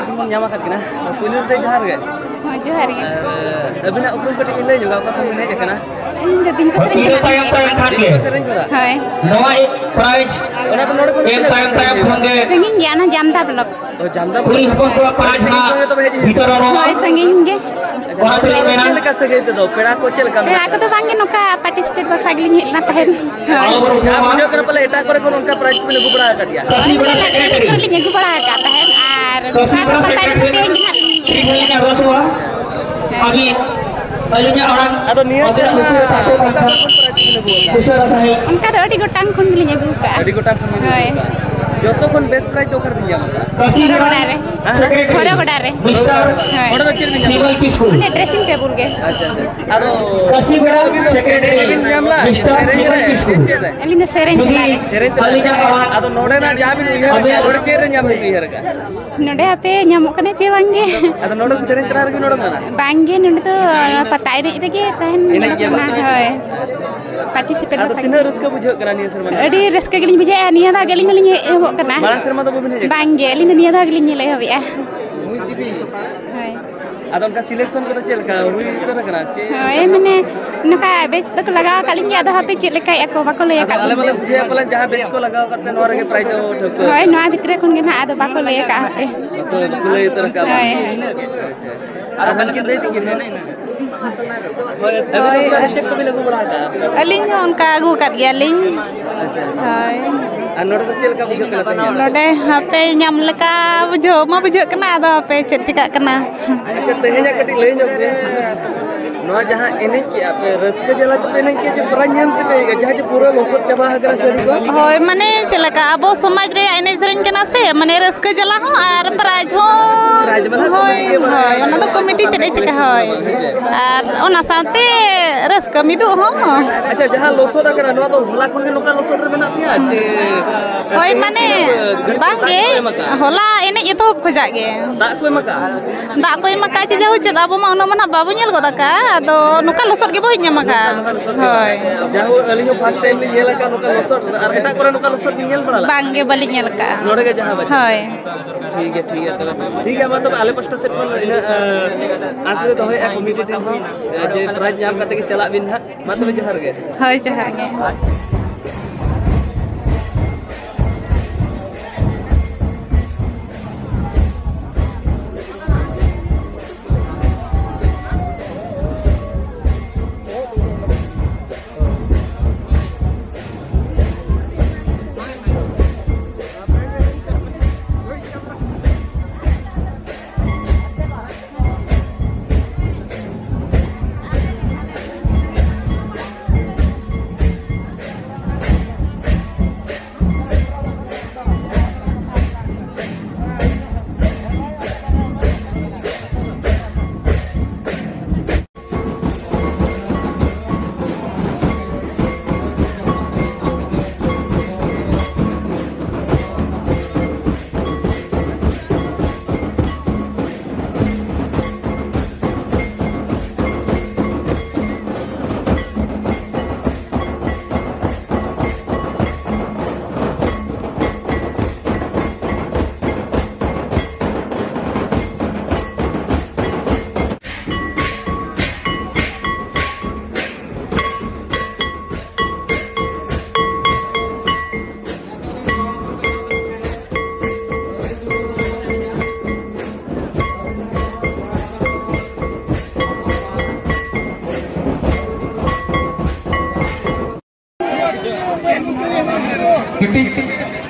ᱵᱚᱱ ᱧᱟᱢ ᱟᱠᱟᱫ ᱠᱤᱱᱟ᱾ ᱯᱩᱭᱞᱩ ᱨᱮ ᱡᱚᱦᱟᱨ ᱜᱮ᱾ ᱦᱚᱸ, ᱡᱚᱦᱟᱨ ᱜᱮ᱾ ᱟᱨ ᱟᱹᱵᱤᱱᱟᱜ ᱩᱯᱨᱩᱢ ᱠᱟᱹᱴᱤᱡ ᱵᱤᱱ ᱞᱟᱹᱭ ᱧᱚᱜᱟ, ᱚᱠᱟ ᱠᱷᱚᱱ ᱵᱤᱱ ᱦᱮᱡ ᱟᱠᱟᱱᱟ? ᱤᱧ ᱫᱚ ᱵᱤᱱᱠᱚ ᱥᱮᱨᱮᱧ ᱠᱷᱚᱱᱟᱜ ᱞᱤᱧ ᱦᱮᱡ ᱟᱠᱟᱱᱟ᱾ ᱥᱮᱨᱮᱧ ᱠᱷᱚᱱᱟᱜ? ᱦᱳᱭ᱾ ᱱᱚᱣᱟ ᱯᱨᱟᱭᱤᱡᱽ ᱚᱱᱟ ᱫᱚ ᱱᱚᱰᱮ ᱠᱷᱚᱱ ᱫᱚ ᱮᱢ ᱛᱤᱱᱟᱹᱜ ᱛᱟᱭᱚᱢ ᱥᱟᱺᱜᱤᱧ ᱛᱟᱭᱚᱢ ᱜᱮᱭᱟ? ᱠᱷᱚᱱ ᱜᱮ ᱥᱟᱺᱜᱤᱧ ᱜᱮᱭᱟ, ᱚᱱᱟ ᱡᱟᱢᱫᱟ ᱵᱞᱚᱠ᱾ ᱛᱚ, ᱡᱟᱢᱫᱟ ᱠᱩᱲᱤ ᱦᱚᱯᱚᱱ ᱠᱚᱣᱟᱜ ᱯᱨᱟᱭᱤᱡᱽ ᱥᱟᱺᱜᱤᱧ ᱦᱟᱸᱜ ᱠᱷᱚᱱ ᱜᱮ ᱛᱚᱵᱮ ᱦᱮᱡ ᱦᱩᱭᱩᱜᱼᱟ᱾ ᱵᱤᱛᱚᱨᱚᱱᱚᱜᱼᱟ᱾ ᱦᱳᱭ, ᱥᱟᱺᱜᱤᱧ ᱜᱮ᱾ ᱟᱪᱪᱷᱟ, ᱚᱱᱟ ᱛᱮᱞᱤᱧ ᱢᱮᱱᱟ᱾ ᱪᱮᱫ ᱞᱮᱠᱟ ᱥᱟᱹᱜᱟᱹᱭ ᱛᱮᱫᱚ? ᱯᱮᱲᱟ ᱠᱚ ᱪᱮᱫ ᱞᱮᱠᱟ ᱯᱮᱲᱟ ᱢᱮᱱᱟᱜ ᱠᱚᱫᱚ ᱠᱚᱣᱟ? ᱵᱟᱝᱜᱮ, ᱱᱚᱝᱠᱟ ᱯᱟᱨᱴᱤᱥᱤᱯᱮᱴ ᱵᱟᱠᱷᱨᱟ ᱜᱮᱞᱤᱧ ᱦᱮᱡ ᱞᱮᱱᱟ ᱛᱟᱦᱮᱸᱫ᱾ ᱟᱞᱚ ᱵᱚᱱ ᱡᱟᱦᱟᱸ ᱩᱴᱷᱟᱹᱣᱟ᱾ ᱵᱩᱡᱷᱟᱹᱜ ᱠᱟᱱᱟ ᱯᱟᱞᱮ ᱮᱴᱟᱜ ᱠᱚᱨᱮ ᱠᱷᱚᱱ ᱚᱱᱠᱟ ᱯᱨᱟᱭᱤᱡᱽ ᱵᱤᱱ ᱟᱹᱜᱩ ᱵᱟᱲᱟ ᱟᱠᱟᱫ ᱜᱮᱭᱟ? ᱠᱟᱹᱥᱤ ᱵᱮᱲᱟ ᱮᱴᱟᱜ ᱥᱮᱠᱨᱮᱴᱟᱨᱤ᱾ ᱠᱚᱨᱮ ᱞᱤᱧ ᱟᱹᱜᱩ ᱵᱟᱲᱟ ᱟᱠᱟᱫ ᱛᱟᱦᱮᱸᱫ, ᱟᱨ ᱠᱟᱹᱥᱤ ᱱᱚᱝᱠᱟ ᱵᱮᱲᱟ ᱯᱟᱛᱟ ᱮᱱᱮᱡ ᱥᱮᱠᱨᱮᱴᱟᱨᱤ᱾ ᱛᱮᱦᱮᱧ ᱜᱮ ᱱᱟᱦᱟᱜ ᱞᱤᱧ ᱦᱮᱡ ᱴᱷᱤᱠ ᱦᱩᱭ ᱮᱱᱟ᱾ ᱞᱮᱱᱟ, ᱨᱚᱥᱚᱜᱼᱟ᱾ ᱟᱹᱵᱤᱱ, ᱟᱹᱞᱤᱧᱟᱜ ᱟᱲᱟᱝ ᱟᱫᱚ ᱱᱤᱭᱟᱹ ᱟᱹᱵᱤᱱᱟᱜ ᱥᱮᱨᱢᱟ ᱞᱩᱛᱩᱨ ᱨᱮ ᱛᱟᱠᱚ ᱚᱠᱟ ᱵᱟᱝᱠᱷᱟᱱ ᱠᱷᱚᱱ ᱯᱨᱟᱭᱤᱡᱽ ᱵᱤᱱ ᱟᱹᱜᱩ ᱟᱠᱟᱫᱟ? ᱩᱥᱟᱹᱨᱟ ᱥᱟᱺᱦᱤᱡ᱾ ᱚᱱᱠᱟ ᱫᱚ ᱟᱹᱰᱤ ᱜᱚᱴᱟᱝ ᱠᱷᱚᱱ ᱜᱮᱞᱤᱧ ᱟᱹᱜᱩ ᱟᱠᱟᱫᱼᱟ᱾ ᱟᱹᱰᱤ ᱜᱚᱴᱟᱝ ᱠᱷᱚᱱ ᱵᱤᱱ ᱟᱹᱜᱩ ᱦᱳᱭ᱾ ᱟᱠᱟᱫᱟ᱾ ᱡᱚᱛᱚ ᱠᱷᱚᱱ ᱵᱮᱥ ᱯᱨᱟᱭᱤᱡᱽ ᱫᱚ ᱚᱠᱟ ᱨᱮᱵᱤᱱ ᱧᱟᱢ ᱟᱠᱟᱫᱟ? ᱠᱟᱹᱥᱤ ᱦᱚᱨᱚ ᱵᱮᱲᱟ ᱜᱚᱰᱟ ᱨᱮ᱾ ᱦᱮᱸ? ᱥᱮᱠᱨᱮᱴᱟᱨᱤ ᱦᱚᱨᱚ ᱜᱚᱰᱟ ᱨᱮ᱾ ᱢᱤᱥᱴᱟᱨ ᱦᱳᱭ᱾ ᱥᱤᱵᱚᱞ ᱠᱤᱥᱠᱩ᱾ ᱚᱸᱰᱮ ᱰᱨᱮᱥᱤᱝ ᱴᱮᱵᱩᱞ ᱜᱮ᱾ ᱟᱪᱪᱷᱟ, ᱟᱪᱪᱷᱟ᱾ ᱟᱫᱚ ᱠᱟᱹᱥᱤ ᱵᱮᱲᱟ ᱥᱮᱠᱨᱮᱴᱟᱨᱤ ᱵᱤᱱ ᱧᱟᱢ ᱞᱮᱫᱟ? ᱢᱤᱥᱴᱟᱨ ᱥᱮᱨᱮᱧ ᱥᱤᱵᱚᱞ ᱨᱮ? ᱠᱤᱥᱠᱩ᱾ ᱪᱮᱫ ᱨᱮ? ᱟᱹᱞᱤᱧ ᱫᱚ ᱥᱮᱨᱮᱧ ᱡᱩᱫᱤ ᱪᱮᱛᱟᱱ ᱨᱮ᱾ ᱥᱮᱨᱮᱧ ᱛᱮ? ᱟᱹᱞᱤᱧᱟᱜ ᱚᱲᱟᱜ ᱟᱫᱚ ᱱᱚᱰᱮᱱᱟᱜ ᱡᱟᱦᱟᱸ ᱵᱤᱱ ᱩᱭᱦᱟᱹᱨ ᱟᱵᱮᱱ ᱠᱮᱫᱟ, ᱱᱚᱰᱮ ᱪᱮᱫ ᱨᱮ ᱧᱟᱢ ᱵᱤᱱ ᱩᱭᱦᱟᱹᱨ ᱟᱠᱟᱫᱟ? ᱱᱚᱰᱮ ᱦᱟᱯᱮ ᱧᱟᱢᱚᱜ ᱠᱟᱱᱟ ᱪᱮ ᱵᱟᱝ ᱜᱮ᱾ ᱟᱫᱚ ᱱᱚᱰᱮ ᱫᱚ ᱥᱮᱨᱮᱧ ᱛᱮᱱᱟᱜ ᱨᱮᱜᱮ ᱱᱚᱰᱮ ᱢᱮᱱᱟᱜᱼᱟ? ᱵᱟᱝ ᱜᱮ, ᱱᱚᱰᱮ ᱫᱚ ᱯᱟᱛᱟ ᱮᱱᱮᱡ ᱨᱮᱜᱮ ᱛᱟᱦᱮᱱ ᱮᱱᱮᱡ ᱧᱮᱞᱚᱜ ᱜᱮ ᱠᱟᱱᱟ᱾ ᱵᱟᱝ? ᱦᱳᱭ᱾ ᱟᱪᱪᱷᱟ᱾ ᱯᱟᱨᱴᱤᱥᱤᱯᱮᱴ ᱟᱫᱚ ᱵᱟᱠᱷᱨᱟ ᱛᱤᱱᱟᱹᱜ ᱜᱮ᱾ ᱨᱟᱹᱥᱠᱟᱹ ᱵᱩᱡᱷᱟᱹᱜ ᱠᱟᱱᱟ ᱱᱤᱭᱟᱹ ᱥᱮᱨᱢᱟ ᱨᱮ? ᱟᱹᱰᱤ ᱨᱟᱹᱥᱠᱟᱹ ᱜᱮᱞᱤᱧ ᱵᱩᱡᱷᱟᱹᱣᱮᱫᱼᱟ᱾ ᱱᱤᱭᱟᱹ ᱫᱷᱟᱣ ᱜᱮ ᱟᱹᱞᱤᱧ ᱢᱟᱞᱤᱧ ᱦᱮᱡ ᱮᱦᱚᱵᱚᱜ ᱠᱟᱱᱟ᱾ ᱢᱟᱲᱟᱝ ᱥᱮᱨᱢᱟ ᱫᱚ ᱵᱟᱹᱵᱤᱱ ᱦᱮᱡ ᱟᱠᱟᱱᱟ? ᱵᱟᱝ ᱜᱮ, ᱟᱹᱞᱤᱧ ᱫᱚ ᱱᱤᱭᱟᱹ ᱫᱷᱟᱣ ᱜᱮᱞᱤᱧ ᱧᱮᱞ ᱮᱦᱚᱵᱮᱜᱼᱟ᱾ ᱦᱳᱭ᱾ ᱟᱫᱚ ᱚᱱᱠᱟ ᱥᱤᱞᱮᱠᱥᱚᱱ ᱠᱚᱫᱚ ᱪᱮᱫ ᱞᱮᱠᱟ ᱦᱩᱭ ᱩᱛᱟᱹᱨ ᱟᱠᱟᱱᱟ ᱪᱮ? ᱦᱳᱭ, ᱢᱟᱱᱮ ᱱᱚᱝᱠᱟ ᱵᱮᱪ ᱫᱚᱠᱚ ᱞᱟᱜᱟᱣ ᱟᱠᱟᱫ ᱞᱤᱧ ᱜᱮᱭᱟ, ᱟᱫᱚ ᱦᱟᱯᱮ ᱪᱮᱫ ᱞᱮᱠᱟᱭᱮᱫᱼᱟ ᱠᱚ, ᱵᱟᱠᱚ ᱞᱟᱹᱭ ᱟᱫᱚ ᱟᱠᱟᱫ ᱟᱞᱮ ᱞᱤᱧᱟ᱾ ᱢᱟᱞᱮ ᱵᱩᱡᱷᱟᱹᱣᱮᱫ ᱯᱟᱞᱮᱱ ᱡᱟᱦᱟᱸ ᱵᱮᱪ ᱠᱚ ᱞᱟᱜᱟᱣ ᱟᱠᱟᱫ ᱯᱮ, ᱱᱚᱣᱟ ᱨᱮᱜᱮ ᱯᱨᱟᱭᱤᱡᱽ ᱫᱚ ᱴᱷᱟᱹᱣᱠᱟᱹ᱾ ᱦᱳᱭ, ᱱᱚᱣᱟ ᱵᱷᱤᱛᱨᱤ ᱠᱷᱚᱱ ᱜᱮ ᱱᱟᱦᱟᱜ, ᱟᱫᱚ ᱵᱟᱠᱚ ᱞᱟᱹᱭ ᱟᱠᱟᱫ ᱦᱟᱯᱮ᱾ ᱵᱟᱠᱚ ᱞᱟᱹᱭ ᱩᱛᱟᱹᱨ ᱟᱠᱟᱫ ᱦᱳᱭ, ᱵᱚᱱᱟ᱾ ᱦᱳᱭ᱾ ᱟᱪᱪᱷᱟ᱾ ᱟᱨ ᱦᱟᱱᱠᱤᱱ ᱫᱟᱹᱭ ᱛᱟᱹᱠᱤᱱ ᱦᱚᱸ? ᱦᱳᱭ, ᱟᱹᱵᱤᱱ ᱦᱳᱭ᱾ ᱫᱚ ᱪᱮᱫ ᱠᱚᱵᱤᱱ ᱟᱹᱜᱩ ᱵᱟᱲᱟ ᱟᱠᱟᱫᱼᱟ? ᱟᱹᱞᱤᱧ ᱦᱚᱸ ᱚᱱᱠᱟ ᱟᱹᱜᱩ ᱟᱠᱟᱫ ᱜᱮᱭᱟᱞᱤᱧ᱾ ᱟᱪᱪᱷᱟ᱾ ᱦᱳᱭ᱾ ᱟᱨ ᱱᱚᱰᱮ ᱫᱚ ᱪᱮᱫ ᱞᱮᱠᱟ ᱵᱩᱡᱷᱟᱹᱜ ᱠᱟᱱᱟ ᱛᱮᱦᱮᱧ? ᱱᱚᱰᱮ ᱦᱟᱯᱮ ᱧᱟᱢ ᱞᱮᱠᱟ ᱵᱩᱡᱷᱟᱹᱣ ᱢᱟ ᱵᱩᱡᱷᱟᱹᱜ ᱠᱟᱱᱟ, ᱟᱫᱚ ᱦᱟᱯᱮ ᱪᱮᱫ ᱪᱤᱠᱟᱹᱜ ᱠᱟᱱᱟ᱾ ᱟᱪᱪᱷᱟ, ᱛᱮᱦᱮᱧᱟᱜ ᱠᱟᱹᱴᱤᱡ ᱞᱟᱹᱭ ᱧᱚᱜ ᱵᱤᱱ᱾ ᱱᱚᱣᱟ ᱡᱟᱦᱟᱸ ᱮᱱᱮᱡ ᱠᱮᱜᱼᱟ ᱯᱮ, ᱨᱟᱹᱥᱠᱟᱹ ᱡᱟᱞᱟ ᱛᱮᱯᱮ ᱮᱱᱮᱡ ᱠᱮᱜᱼᱟ ᱪᱮ ᱯᱨᱟᱭᱤᱡᱽ ᱧᱟᱢ ᱛᱮᱯᱮ ᱮᱱᱮᱡ ᱠᱮᱜᱼᱟ? ᱡᱟᱦᱟᱸ ᱡᱮ ᱯᱩᱨᱟᱹ ᱞᱚᱥᱚᱫ ᱪᱟᱵᱟ ᱟᱠᱟᱱᱟ ᱥᱟᱹᱲᱤ ᱠᱚ? ᱦᱳᱭ, ᱢᱟᱱᱮ ᱪᱮᱫ ᱞᱮᱠᱟ ᱟᱵᱚ ᱥᱚᱢᱟᱡᱽ ᱨᱮᱭᱟᱜ ᱮᱱᱮᱡ ᱥᱮᱨᱮᱧ ᱠᱟᱱᱟ ᱥᱮ, ᱢᱟᱱᱮ ᱨᱟᱹᱥᱠᱟᱹ ᱡᱟᱞᱟ ᱦᱚᱸ ᱟᱨ ᱯᱨᱟᱭᱤᱡᱽ ᱦᱚᱸ᱾ ᱦᱳᱭ, ᱦᱳᱭ, ᱚᱱᱟ ᱫᱚ ᱠᱚᱢᱤᱴᱤ ᱪᱮᱫ ᱮ ᱪᱤᱠᱟ, ᱦᱳᱭ᱾ ᱟᱨ ᱚᱱᱟ ᱥᱟᱶᱛᱮ ᱨᱟᱹᱥᱠᱟᱹ ᱢᱤᱫᱚᱜ ᱦᱚᱸ᱾ ᱟᱪᱪᱷᱟ, ᱡᱟᱦᱟᱸ ᱞᱚᱥᱚᱫ ᱟᱠᱟᱱᱟ, ᱱᱚᱣᱟ ᱫᱚ ᱦᱚᱞᱟ ᱠᱷᱚᱱ ᱜᱮ ᱱᱚᱝᱠᱟ ᱞᱚᱥᱚᱫ ᱨᱮ ᱢᱮᱱᱟᱜ ᱯᱮᱭᱟ ᱪᱮ? ᱦᱳᱭ, ᱢᱟᱱᱮ, ᱛᱮᱦᱮᱧ ᱛᱤᱱᱟᱹᱜ ᱜᱷᱟᱹᱲᱤᱡ ᱵᱟᱝ ᱫᱟᱜ ᱜᱮ, ᱠᱚ ᱮᱢ ᱟᱠᱟᱜᱼᱟ? ᱦᱚᱞᱟ ᱮᱱᱮᱡ ᱮᱛᱚᱦᱚᱵ ᱠᱷᱚᱡᱟᱜ ᱜᱮ᱾ ᱫᱟᱜ ᱠᱚ ᱮᱢ ᱟᱠᱟᱜᱼᱟ? ᱫᱟᱜ ᱠᱚ ᱮᱢ ᱟᱠᱟᱫ ᱪᱮ ᱡᱟᱭᱦᱳᱠ, ᱪᱮᱫ ᱟᱵᱚ ᱢᱟ ᱩᱱᱟᱹᱜ ᱢᱟ ᱱᱟᱦᱟᱜ ᱵᱟᱵᱚ ᱧᱮᱞ ᱜᱚᱫ ᱟᱠᱟᱫᱼᱟ, ᱟᱫᱚ ᱱᱚᱝᱠᱟ ᱞᱚᱥᱚᱫ ᱜᱮᱵᱚ ᱦᱮᱡ ᱧᱟᱢ ᱟᱠᱟᱫᱼᱟ᱾ ᱱᱚᱝᱠᱟ ᱞᱚᱥᱚᱫ ᱜᱮ? ᱦᱳᱭ᱾ ᱡᱟᱭᱦᱳᱠ, ᱟᱹᱞᱤᱧ ᱦᱚᱸ first time ᱞᱤᱧ ᱧᱮᱞ ᱟᱠᱟᱫᱼᱟ ᱱᱚᱝᱠᱟ ᱞᱚᱥᱚᱫ, ᱟᱨ ᱮᱴᱟᱜ ᱠᱚᱨᱮ ᱱᱚᱝᱠᱟ ᱞᱚᱥᱚᱫ ᱵᱤᱱ ᱧᱮᱞ ᱵᱟᱲᱟ ᱞᱮᱫᱼᱟ? ᱵᱟᱝ ᱜᱮ, ᱵᱟᱹᱞᱤᱧ ᱧᱮᱞ ᱟᱠᱟᱫᱼᱟ᱾ ᱱᱚᱰᱮ ᱜᱮ ᱡᱟᱦᱟᱸ ᱵᱟᱡᱟᱨ? ᱦᱳᱭ᱾ ᱴᱷᱤᱠ ᱜᱮᱭᱟ, ᱴᱷᱤᱠ ᱜᱮᱭᱟ, ᱛᱚᱵᱮ ᱴᱷᱤᱠ ᱜᱮᱭᱟ, ᱢᱟ ᱛᱚᱵᱮ ᱟᱞᱮ ᱯᱟᱥᱴᱟ ᱥᱮᱫ ᱠᱷᱚᱱ ᱤᱱᱟᱹ, ᱟᱸ, ᱟᱸᱥ ᱞᱮ ᱫᱚᱦᱚᱭᱮᱫᱼᱟ ᱠᱚᱢᱤᱴᱤ ᱴᱷᱮᱱ ᱦᱚᱸ, ᱟᱸ, ᱡᱮ prize ᱧᱟᱢ ᱠᱟᱛᱮ ᱜᱮ ᱪᱟᱞᱟᱜ ᱵᱤᱱ ᱱᱟᱦᱟᱜ᱾ ᱢᱟ ᱛᱚᱵᱮ ᱡᱚᱦᱟᱨ ᱜᱮ᱾ ᱦᱳᱭ, ᱡᱚᱦᱟᱨ ᱜᱮ᱾ ᱠᱟᱹᱴᱤᱡ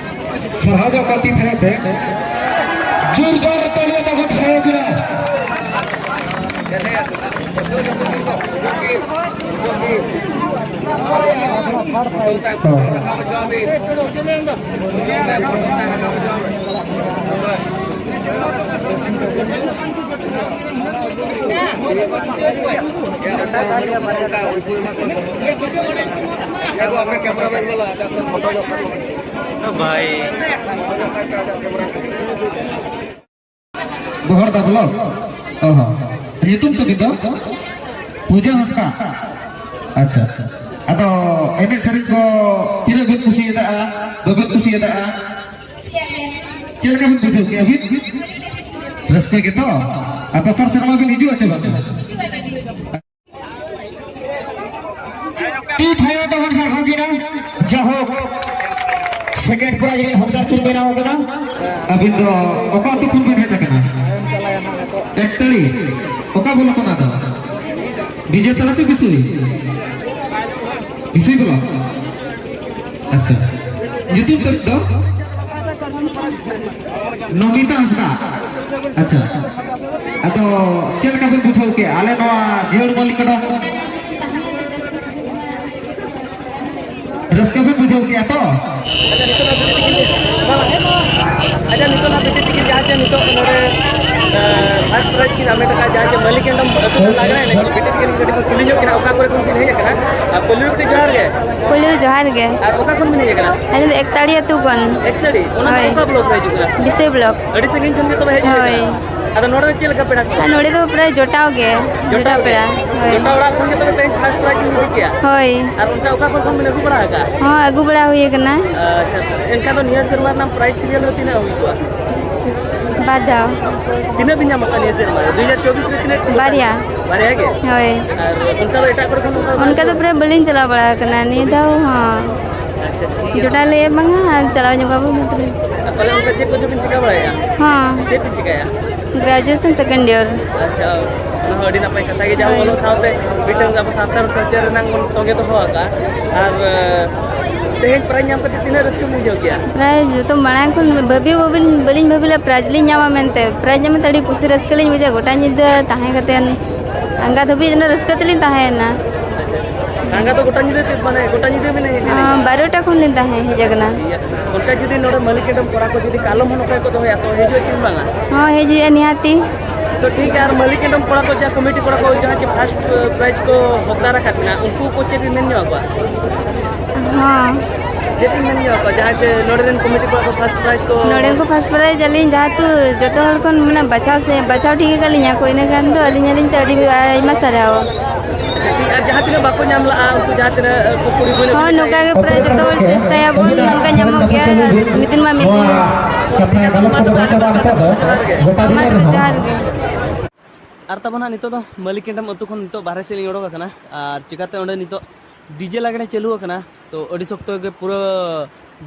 ᱥᱟᱨᱦᱟᱣ ᱧᱚᱜ ᱠᱟᱛᱮ ᱛᱟᱦᱮᱸ ᱯᱮ᱾ ᱡᱳᱨ ᱡᱳᱨ ᱛᱟᱹᱞᱤ ᱟᱛᱮ ᱵᱚᱱ ᱥᱟᱨᱦᱟᱣ ᱠᱤᱱᱟ᱾ ᱵᱷᱟᱭ᱾ ᱜᱚᱦᱚᱲᱫᱟ ᱵᱞᱚᱠ᱾ ᱚ ᱦᱚᱸ᱾ ᱧᱩᱛᱩᱢ ᱛᱟᱹᱵᱤᱱ ᱫᱚ? ᱯᱩᱡᱟᱹ ᱦᱟᱸᱥᱫᱟ᱾ ᱟᱪᱪᱷᱟ, ᱟᱪᱪᱷᱟ᱾ ᱟᱫᱚ ᱮᱱᱮᱡ ᱥᱮᱨᱮᱧ ᱠᱚ ᱛᱤᱱᱟᱹᱜ ᱵᱤᱱ ᱠᱩᱥᱤᱭᱟᱫᱟ? ᱵᱟᱵᱤᱱ ᱠᱩᱥᱤᱭᱟᱫᱟ? ᱪᱮᱫ ᱞᱮᱠᱟ ᱵᱤᱱ ᱵᱩᱡᱷᱟᱹᱣ ᱠᱮᱜᱼᱟ ᱵᱤᱱ? ᱨᱟᱹᱥᱠᱟᱹ ᱜᱮᱛᱚ? ᱟᱨ ᱫᱚᱥᱟᱨ ᱥᱮᱨᱢᱟ ᱵᱤᱱ ᱦᱤᱡᱩᱜᱼᱟ ᱪᱮ ᱵᱟᱝ? ᱛᱤ ᱛᱷᱟᱭᱚ ᱛᱟᱵᱚᱱ ᱥᱟᱨᱦᱟᱣ ᱡᱤᱨᱟᱹ᱾ ᱡᱟᱭᱦᱳᱠ, ᱥᱮᱠᱮᱱᱰ ᱯᱨᱟᱭᱤᱡᱽ ᱨᱮᱱ ᱦᱚᱠᱫᱟᱨ ᱠᱤᱱ ᱵᱮᱱᱟᱣ ᱟᱠᱟᱱᱟ᱾ ᱟᱹᱵᱤᱱ ᱫᱚ ᱚᱠᱟ ᱟᱹᱛᱩ ᱠᱷᱚᱱ ᱵᱤᱱ ᱦᱮᱡ ᱟᱠᱟᱱᱟ? ᱮᱠᱛᱟᱹᱲᱤ᱾ ᱚᱠᱟ ᱵᱞᱚᱠ ᱠᱟᱱᱟ ᱫᱚ? ᱵᱤᱡᱮᱛᱟᱲᱟ ᱪᱮ ᱵᱤᱥᱩᱭ? ᱵᱤᱥᱩᱭ ᱵᱞᱚᱠ᱾ ᱟᱪᱪᱷᱟ, ᱧᱩᱛᱩᱢ ᱛᱟᱹᱵᱤᱱ ᱫᱚ? ᱱᱚᱢᱤᱛᱟ ᱦᱟᱸᱥᱫᱟ᱾ ᱟᱪᱪᱷᱟ, ᱟᱫᱚ ᱪᱮᱫ ᱞᱮᱠᱟ ᱵᱤᱱ ᱵᱩᱡᱷᱟᱹᱣ ᱠᱮᱜᱼᱟ ᱟᱞᱮ ᱱᱚᱣᱟ ᱡᱤᱭᱟᱹᱲ ᱢᱟᱹᱞᱤ ᱠᱚᱫᱚ? ᱨᱟᱹᱥᱠᱟᱹ ᱵᱤᱱ ᱵᱩᱡᱷᱟᱹᱣ ᱠᱮᱜᱼᱟ ᱛᱚ? ᱟᱪᱪᱷᱟ, ᱱᱤᱛᱚᱜ ᱱᱟᱜ ᱵᱤᱴᱤ ᱛᱤᱠᱤᱱ ᱡᱟᱦᱟᱸ ᱪᱮ ᱱᱤᱛᱚᱜ ᱱᱚᱰᱮ, ᱮᱸ, ᱯᱷᱟᱥᱴ ᱯᱨᱟᱭᱤᱡᱽ ᱠᱤᱱ ᱦᱟᱢᱮᱴ ᱟᱠᱟᱫ, ᱡᱟᱦᱟᱸ ᱪᱮ ᱢᱟᱹᱞᱤᱠ ᱦᱮᱢᱵᱨᱚᱢ ᱟᱹᱛᱩ ᱨᱮ ᱞᱟᱜᱽᱲᱮ ᱮᱱᱮᱡ, ᱵᱤᱴᱤ ᱛᱤᱠᱤᱱ ᱠᱟᱹᱴᱤᱡ ᱵᱚᱱ ᱠᱩᱞᱤ ᱧᱚᱜ ᱠᱤᱱᱟ, ᱚᱠᱟ ᱠᱚᱨᱮ ᱠᱷᱚᱱ ᱠᱤᱱ ᱦᱮᱡ ᱟᱠᱟᱱᱟ᱾ ᱟᱨ ᱯᱳᱭᱞᱳ ᱨᱮ ᱡᱚᱦᱟᱨ ᱜᱮ᱾ ᱯᱳᱭᱞᱳ ᱫᱚ ᱡᱚᱦᱟᱨ ᱜᱮ᱾ ᱟᱨ ᱚᱠᱟ ᱠᱷᱚᱱ ᱵᱤᱱ ᱦᱮᱡ ᱟᱠᱟᱱᱟ? ᱟᱹᱞᱤᱧ ᱫᱚ ᱮᱠᱛᱟᱲᱤ ᱟᱹᱛᱩ ᱠᱷᱚᱱ᱾ ᱮᱠᱛᱟᱲᱤ? ᱚᱱᱟ ᱫᱚ ᱦᱳᱭ᱾ ᱚᱠᱟ ᱵᱞᱚᱠ ᱨᱮ ᱦᱤᱡᱩᱜ ᱠᱟᱱᱟ? ᱵᱤᱥᱚᱭ ᱵᱞᱚᱠ᱾ ᱟᱹᱰᱤ ᱥᱟᱺᱜᱤᱧ ᱠᱷᱚᱱ ᱜᱮ ᱛᱚᱵᱮ ᱦᱮᱡ ᱦᱩᱭ ᱦᱳᱭ᱾ ᱟᱠᱟᱱᱟ᱾ ᱟᱫᱚ ᱱᱚᱰᱮ ᱫᱚ ᱪᱮᱫ ᱞᱮᱠᱟ ᱯᱮᱲᱟ ᱠᱚ? ᱟᱨ ᱱᱚᱰᱮ ᱫᱚ ᱯᱨᱟᱭ ᱡᱚᱴᱟᱣ ᱜᱮ, ᱡᱚᱴᱟᱣ ᱡᱚᱴᱟᱣ ᱜᱮ? ᱯᱮᱲᱟ᱾ ᱦᱳᱭ᱾ ᱡᱚᱴᱟᱣ ᱚᱲᱟᱜ ᱠᱷᱚᱱ ᱜᱮ ᱛᱚᱵᱮ ᱛᱮᱦᱮᱧ ᱯᱷᱟᱥᱴ ᱯᱨᱟᱭᱤᱡᱽ ᱵᱤᱱ ᱤᱫᱤ ᱠᱮᱜᱼᱟ? ᱦᱳᱭ᱾ ᱟᱨ ᱚᱱᱠᱟ ᱚᱠᱟ ᱠᱚᱨᱮ ᱠᱷᱚᱱ ᱵᱤᱱ ᱟᱹᱜᱩ ᱵᱟᱲᱟ ᱟᱠᱟᱫᱼᱟ? ᱦᱚᱸ, ᱟᱹᱜᱩ ᱵᱟᱲᱟ ᱦᱩᱭ ᱟᱠᱟᱱᱟ᱾ ᱟᱪᱪᱷᱟ, ᱮᱱᱠᱷᱟᱱ ᱫᱚ ᱱᱤᱭᱟᱹ ᱥᱮᱨᱢᱟ ᱨᱮᱱᱟᱜ ᱯᱨᱟᱭᱤᱡᱽ ᱥᱤᱨᱭᱟᱞ ᱫᱚ ᱛᱤᱱᱟᱹᱜ ᱦᱩᱭ ᱠᱚᱜᱼᱟ? ᱵᱟᱨ ᱫᱷᱟᱣ᱾ ᱛᱤᱱᱟᱹᱜ ᱵᱤᱱ ᱧᱟᱢ ᱟᱠᱟᱫᱼᱟ ᱱᱤᱭᱟᱹ ᱥᱮᱨᱢᱟ ᱨᱮ? ᱫᱩ ᱦᱟᱡᱟᱨ ᱪᱚᱵᱵᱤᱥ ᱨᱮ ᱛᱤᱱᱟᱹᱜ ᱴᱤᱢ? ᱵᱟᱨᱭᱟ᱾ ᱵᱟᱨᱭᱟ ᱜᱮ? ᱦᱳᱭ᱾ ᱟᱨ ᱚᱱᱠᱟ ᱫᱚ ᱮᱴᱟᱜ ᱠᱚᱨᱮ ᱠᱷᱚᱱ ᱚᱱᱠᱟ ᱚᱱᱠᱟ ᱫᱚ ᱯᱨᱟᱭ ᱵᱟᱹᱞᱤᱧ ᱪᱟᱞᱟᱣ ᱵᱟᱲᱟ ᱟᱠᱟᱱᱟ, ᱱᱤᱭᱟᱹ ᱫᱷᱟᱣ ᱦᱚᱸ᱾ ᱟᱪᱪᱷᱟ, ᱴᱷᱤᱠ ᱜᱮᱭᱟ᱾ ᱡᱚᱴᱟᱣ ᱞᱟᱹᱭᱮᱫ ᱵᱟᱝᱟ, ᱟᱨ ᱪᱟᱞᱟᱣ ᱧᱚᱜᱚᱜ ᱟᱵᱚ ᱵᱷᱤᱛᱨᱤ᱾ ᱟᱨ ᱛᱟᱦᱚᱞᱮ ᱚᱱᱠᱟ ᱪᱮᱫ ᱠᱚᱪᱚ ᱵᱤᱱ ᱪᱤᱠᱟᱹ ᱵᱟᱲᱟᱭᱮᱫᱼᱟ? ᱦᱚᱸ᱾ ᱪᱮᱫ ᱵᱤᱱ ᱪᱤᱠᱟᱹᱭᱟ? Graduation second year᱾ ᱟᱪᱪᱷᱟ, ᱚᱱᱟ ᱦᱚᱸ ᱟᱹᱰᱤ ᱱᱟᱯᱟᱭ ᱠᱟᱛᱷᱟ ᱜᱮ, ᱡᱟᱦᱟᱸ ᱦᱳᱭ᱾ ᱚᱞᱚᱜ ᱥᱟᱶᱛᱮ ᱢᱤᱫᱴᱟᱝ ᱟᱵᱚ ᱥᱟᱱᱛᱟᱲ culture ᱨᱮᱱᱟᱜ ᱵᱚᱱ ᱛᱚᱸᱜᱮ ᱫᱚᱦᱚ ᱟᱠᱟᱫᱼᱟ᱾ ᱟᱨ, ᱮ, ᱛᱮᱦᱮᱧ prize ᱧᱟᱢ ᱠᱟᱛᱮ ᱛᱤᱱᱟᱹᱜ ᱨᱟᱹᱥᱠᱟᱹᱢ ᱵᱩᱡᱷᱟᱹᱣ ᱠᱮᱜᱼᱟ? Prize ᱡᱚᱛᱚ ᱢᱟᱲᱟᱝ ᱠᱷᱚᱱ ᱵᱷᱟᱹᱵᱤ ᱵᱟᱹᱵᱤᱱ, ᱵᱟᱹᱞᱤᱧ ᱵᱷᱟᱹᱵᱤ ᱞᱮᱫᱼᱟ prize ᱞᱤᱧ ᱧᱟᱢᱟ ᱢᱮᱱᱛᱮ᱾ Prize ᱧᱟᱢ ᱠᱟᱛᱮ ᱟᱹᱰᱤ ᱠᱩᱥᱤ ᱨᱟᱹᱥᱠᱟᱹ ᱞᱤᱧ ᱵᱩᱡᱟ᱾ ᱜᱚᱴᱟ ᱧᱤᱫᱟᱹ ᱛᱟᱦᱮᱸ ᱠᱟᱛᱮ ᱟᱸᱜᱟ ᱫᱷᱟᱹᱵᱤᱡ ᱚᱱᱟ ᱨᱟᱹᱥᱠᱟᱹ ᱛᱮᱞᱤᱧ ᱛᱟᱦᱮᱸᱭᱮᱱᱟ᱾ ᱞᱟᱸᱜᱟ ᱫᱚ ᱜᱚᱴᱟ ᱧᱤᱫᱟᱹ ᱪᱮᱫ, ᱢᱟᱱᱮ, ᱜᱚᱴᱟ ᱧᱤᱫᱟᱹ ᱵᱤᱱ ᱮᱱᱮᱡ ᱮᱱᱟ? ᱵᱟᱨᱚᱴᱟ ᱠᱷᱚᱱ ᱞᱤᱧ ᱛᱟᱦᱮᱸ ᱦᱮᱡ ᱟᱠᱟᱱᱟ᱾ ᱚᱱᱠᱟ ᱡᱩᱫᱤ ᱱᱚᱰᱮ ᱢᱟᱹᱞᱤᱠ ᱮᱰᱮᱢ ᱠᱚᱲᱟ ᱠᱚ ᱡᱩᱫᱤ ᱠᱟᱞᱚᱢ ᱦᱚᱸ ᱱᱚᱝᱠᱟ ᱜᱮᱠᱚ ᱫᱚᱦᱚᱭᱟ, ᱛᱚ ᱦᱤᱡᱩᱜ ᱪᱮᱫ ᱵᱟᱝᱟ? ᱦᱚᱸ, ᱦᱤᱡᱩᱜᱼᱟ ᱱᱤᱦᱟᱹᱛᱤ᱾ ᱛᱚ ᱴᱷᱤᱠ ᱜᱮᱭᱟ, ᱟᱨ ᱢᱟᱹᱞᱤᱠ ᱮᱰᱮᱢ ᱠᱚᱲᱟ ᱠᱚ, ᱡᱟᱦᱟᱸ ᱠᱚᱢᱤᱴᱤ ᱠᱚᱲᱟ ᱠᱚ, ᱡᱟᱦᱟᱸ ᱪᱮ ᱯᱷᱟᱥᱴ ᱯᱨᱟᱭᱤᱡᱽ ᱠᱚ ᱦᱚᱠᱫᱟᱨ ᱟᱠᱟᱫ ᱵᱮᱱᱟ, ᱩᱱᱠᱩ ᱠᱚ ᱪᱮᱫ ᱵᱤᱱ ᱢᱮᱱ ᱧᱚᱜ ᱟᱠᱚᱣᱟ? ᱦᱚᱸ᱾ ᱪᱮᱫ ᱵᱤᱱ ᱢᱮᱱ ᱧᱚᱜ ᱟᱠᱚᱣᱟ, ᱡᱟᱦᱟᱸ ᱪᱮ ᱱᱚᱰᱮ ᱨᱮᱱ ᱠᱚᱢᱤᱴᱤ ᱠᱚᱲᱟ ᱠᱚ ᱯᱷᱟᱥᱴ ᱯᱨᱟᱭᱤᱡᱽ ᱠᱚ? ᱱᱚᱰᱮ ᱨᱮᱱ ᱠᱚ ᱯᱷᱟᱥᱴ ᱯᱨᱟᱭᱤᱡᱽ ᱟᱹᱞᱤᱧ ᱡᱮᱦᱮᱛᱩ ᱡᱚᱛᱚ ᱦᱚᱲ ᱠᱷᱚᱱ, ᱢᱟᱱᱮ, ᱵᱟᱪᱷᱟᱣ ᱥᱮ ᱵᱟᱪᱷᱟᱣ ᱴᱷᱤᱠ ᱟᱠᱟᱫ ᱞᱤᱧᱟ ᱠᱚ, ᱤᱱᱟᱹ ᱠᱷᱟᱱ ᱫᱚ ᱟᱹᱞᱤᱧ, ᱟᱹᱞᱤᱧ ᱛᱮ ᱟᱹᱰᱤ ᱟᱭᱢᱟ ᱥᱟᱨᱦᱟᱣ᱾ ᱟᱨ ᱡᱟᱦᱟᱸ ᱛᱤᱱᱟᱹᱜ ᱵᱟᱠᱚ ᱧᱟᱢ ᱞᱟᱜᱼᱟ, ᱩᱱᱠᱩ ᱡᱟᱦᱟᱸ ᱛᱤᱱᱟᱹᱜ ᱠᱚ ᱠᱩᱲᱤ ᱵᱚᱭᱦᱟ ᱦᱳᱭ, ᱱᱚᱝᱠᱟ ᱜᱮ ᱯᱨᱟᱭ ᱡᱚᱛᱚ ᱦᱚᱲ ᱪᱮᱥᱴᱟᱭᱟᱵᱚᱱ, ᱱᱚᱝᱠᱟ ᱧᱟᱢᱚᱜ ᱜᱮᱭᱟ, ᱟᱨ ᱢᱤᱫ ᱫᱤᱱ ᱢᱟ ᱢᱤᱫ ᱫᱤᱱ᱾ ᱠᱟᱛᱷᱟ ᱜᱟᱞᱚᱪ ᱠᱚᱫᱚ ᱵᱟᱝ ᱪᱟᱵᱟ ᱠᱟᱛᱮ ᱫᱚ ᱜᱚᱴᱟ ᱢᱟ ᱫᱤᱱ ᱛᱚᱵᱮ ᱨᱮᱦᱚᱸ ᱡᱚᱦᱟᱨ ᱜᱮ᱾ ᱟᱨ ᱛᱟᱵᱚᱱ ᱦᱟᱸᱜ ᱱᱤᱛᱚᱜ ᱫᱚ ᱢᱟᱹᱞᱤᱠ ᱠᱮᱱᱰᱟᱢ ᱟᱹᱛᱩ ᱠᱷᱚᱱ ᱱᱤᱛᱚᱜ ᱵᱟᱨᱦᱮ ᱥᱮᱫ ᱞᱤᱧ ᱚᱰᱚᱠ ᱟᱠᱟᱱᱟ, ᱟᱨ ᱪᱤᱠᱟᱹᱛᱮ ᱚᱸᱰᱮ ᱱᱤᱛᱚᱜ ᱰᱤᱡᱮ ᱞᱟᱜᱽᱬᱮ ᱪᱟᱹᱞᱩ ᱟᱠᱟᱱᱟ, ᱛᱚ ᱟᱹᱰᱤ ᱥᱚᱠᱛᱚ ᱜᱮ ᱯᱩᱨᱟᱹ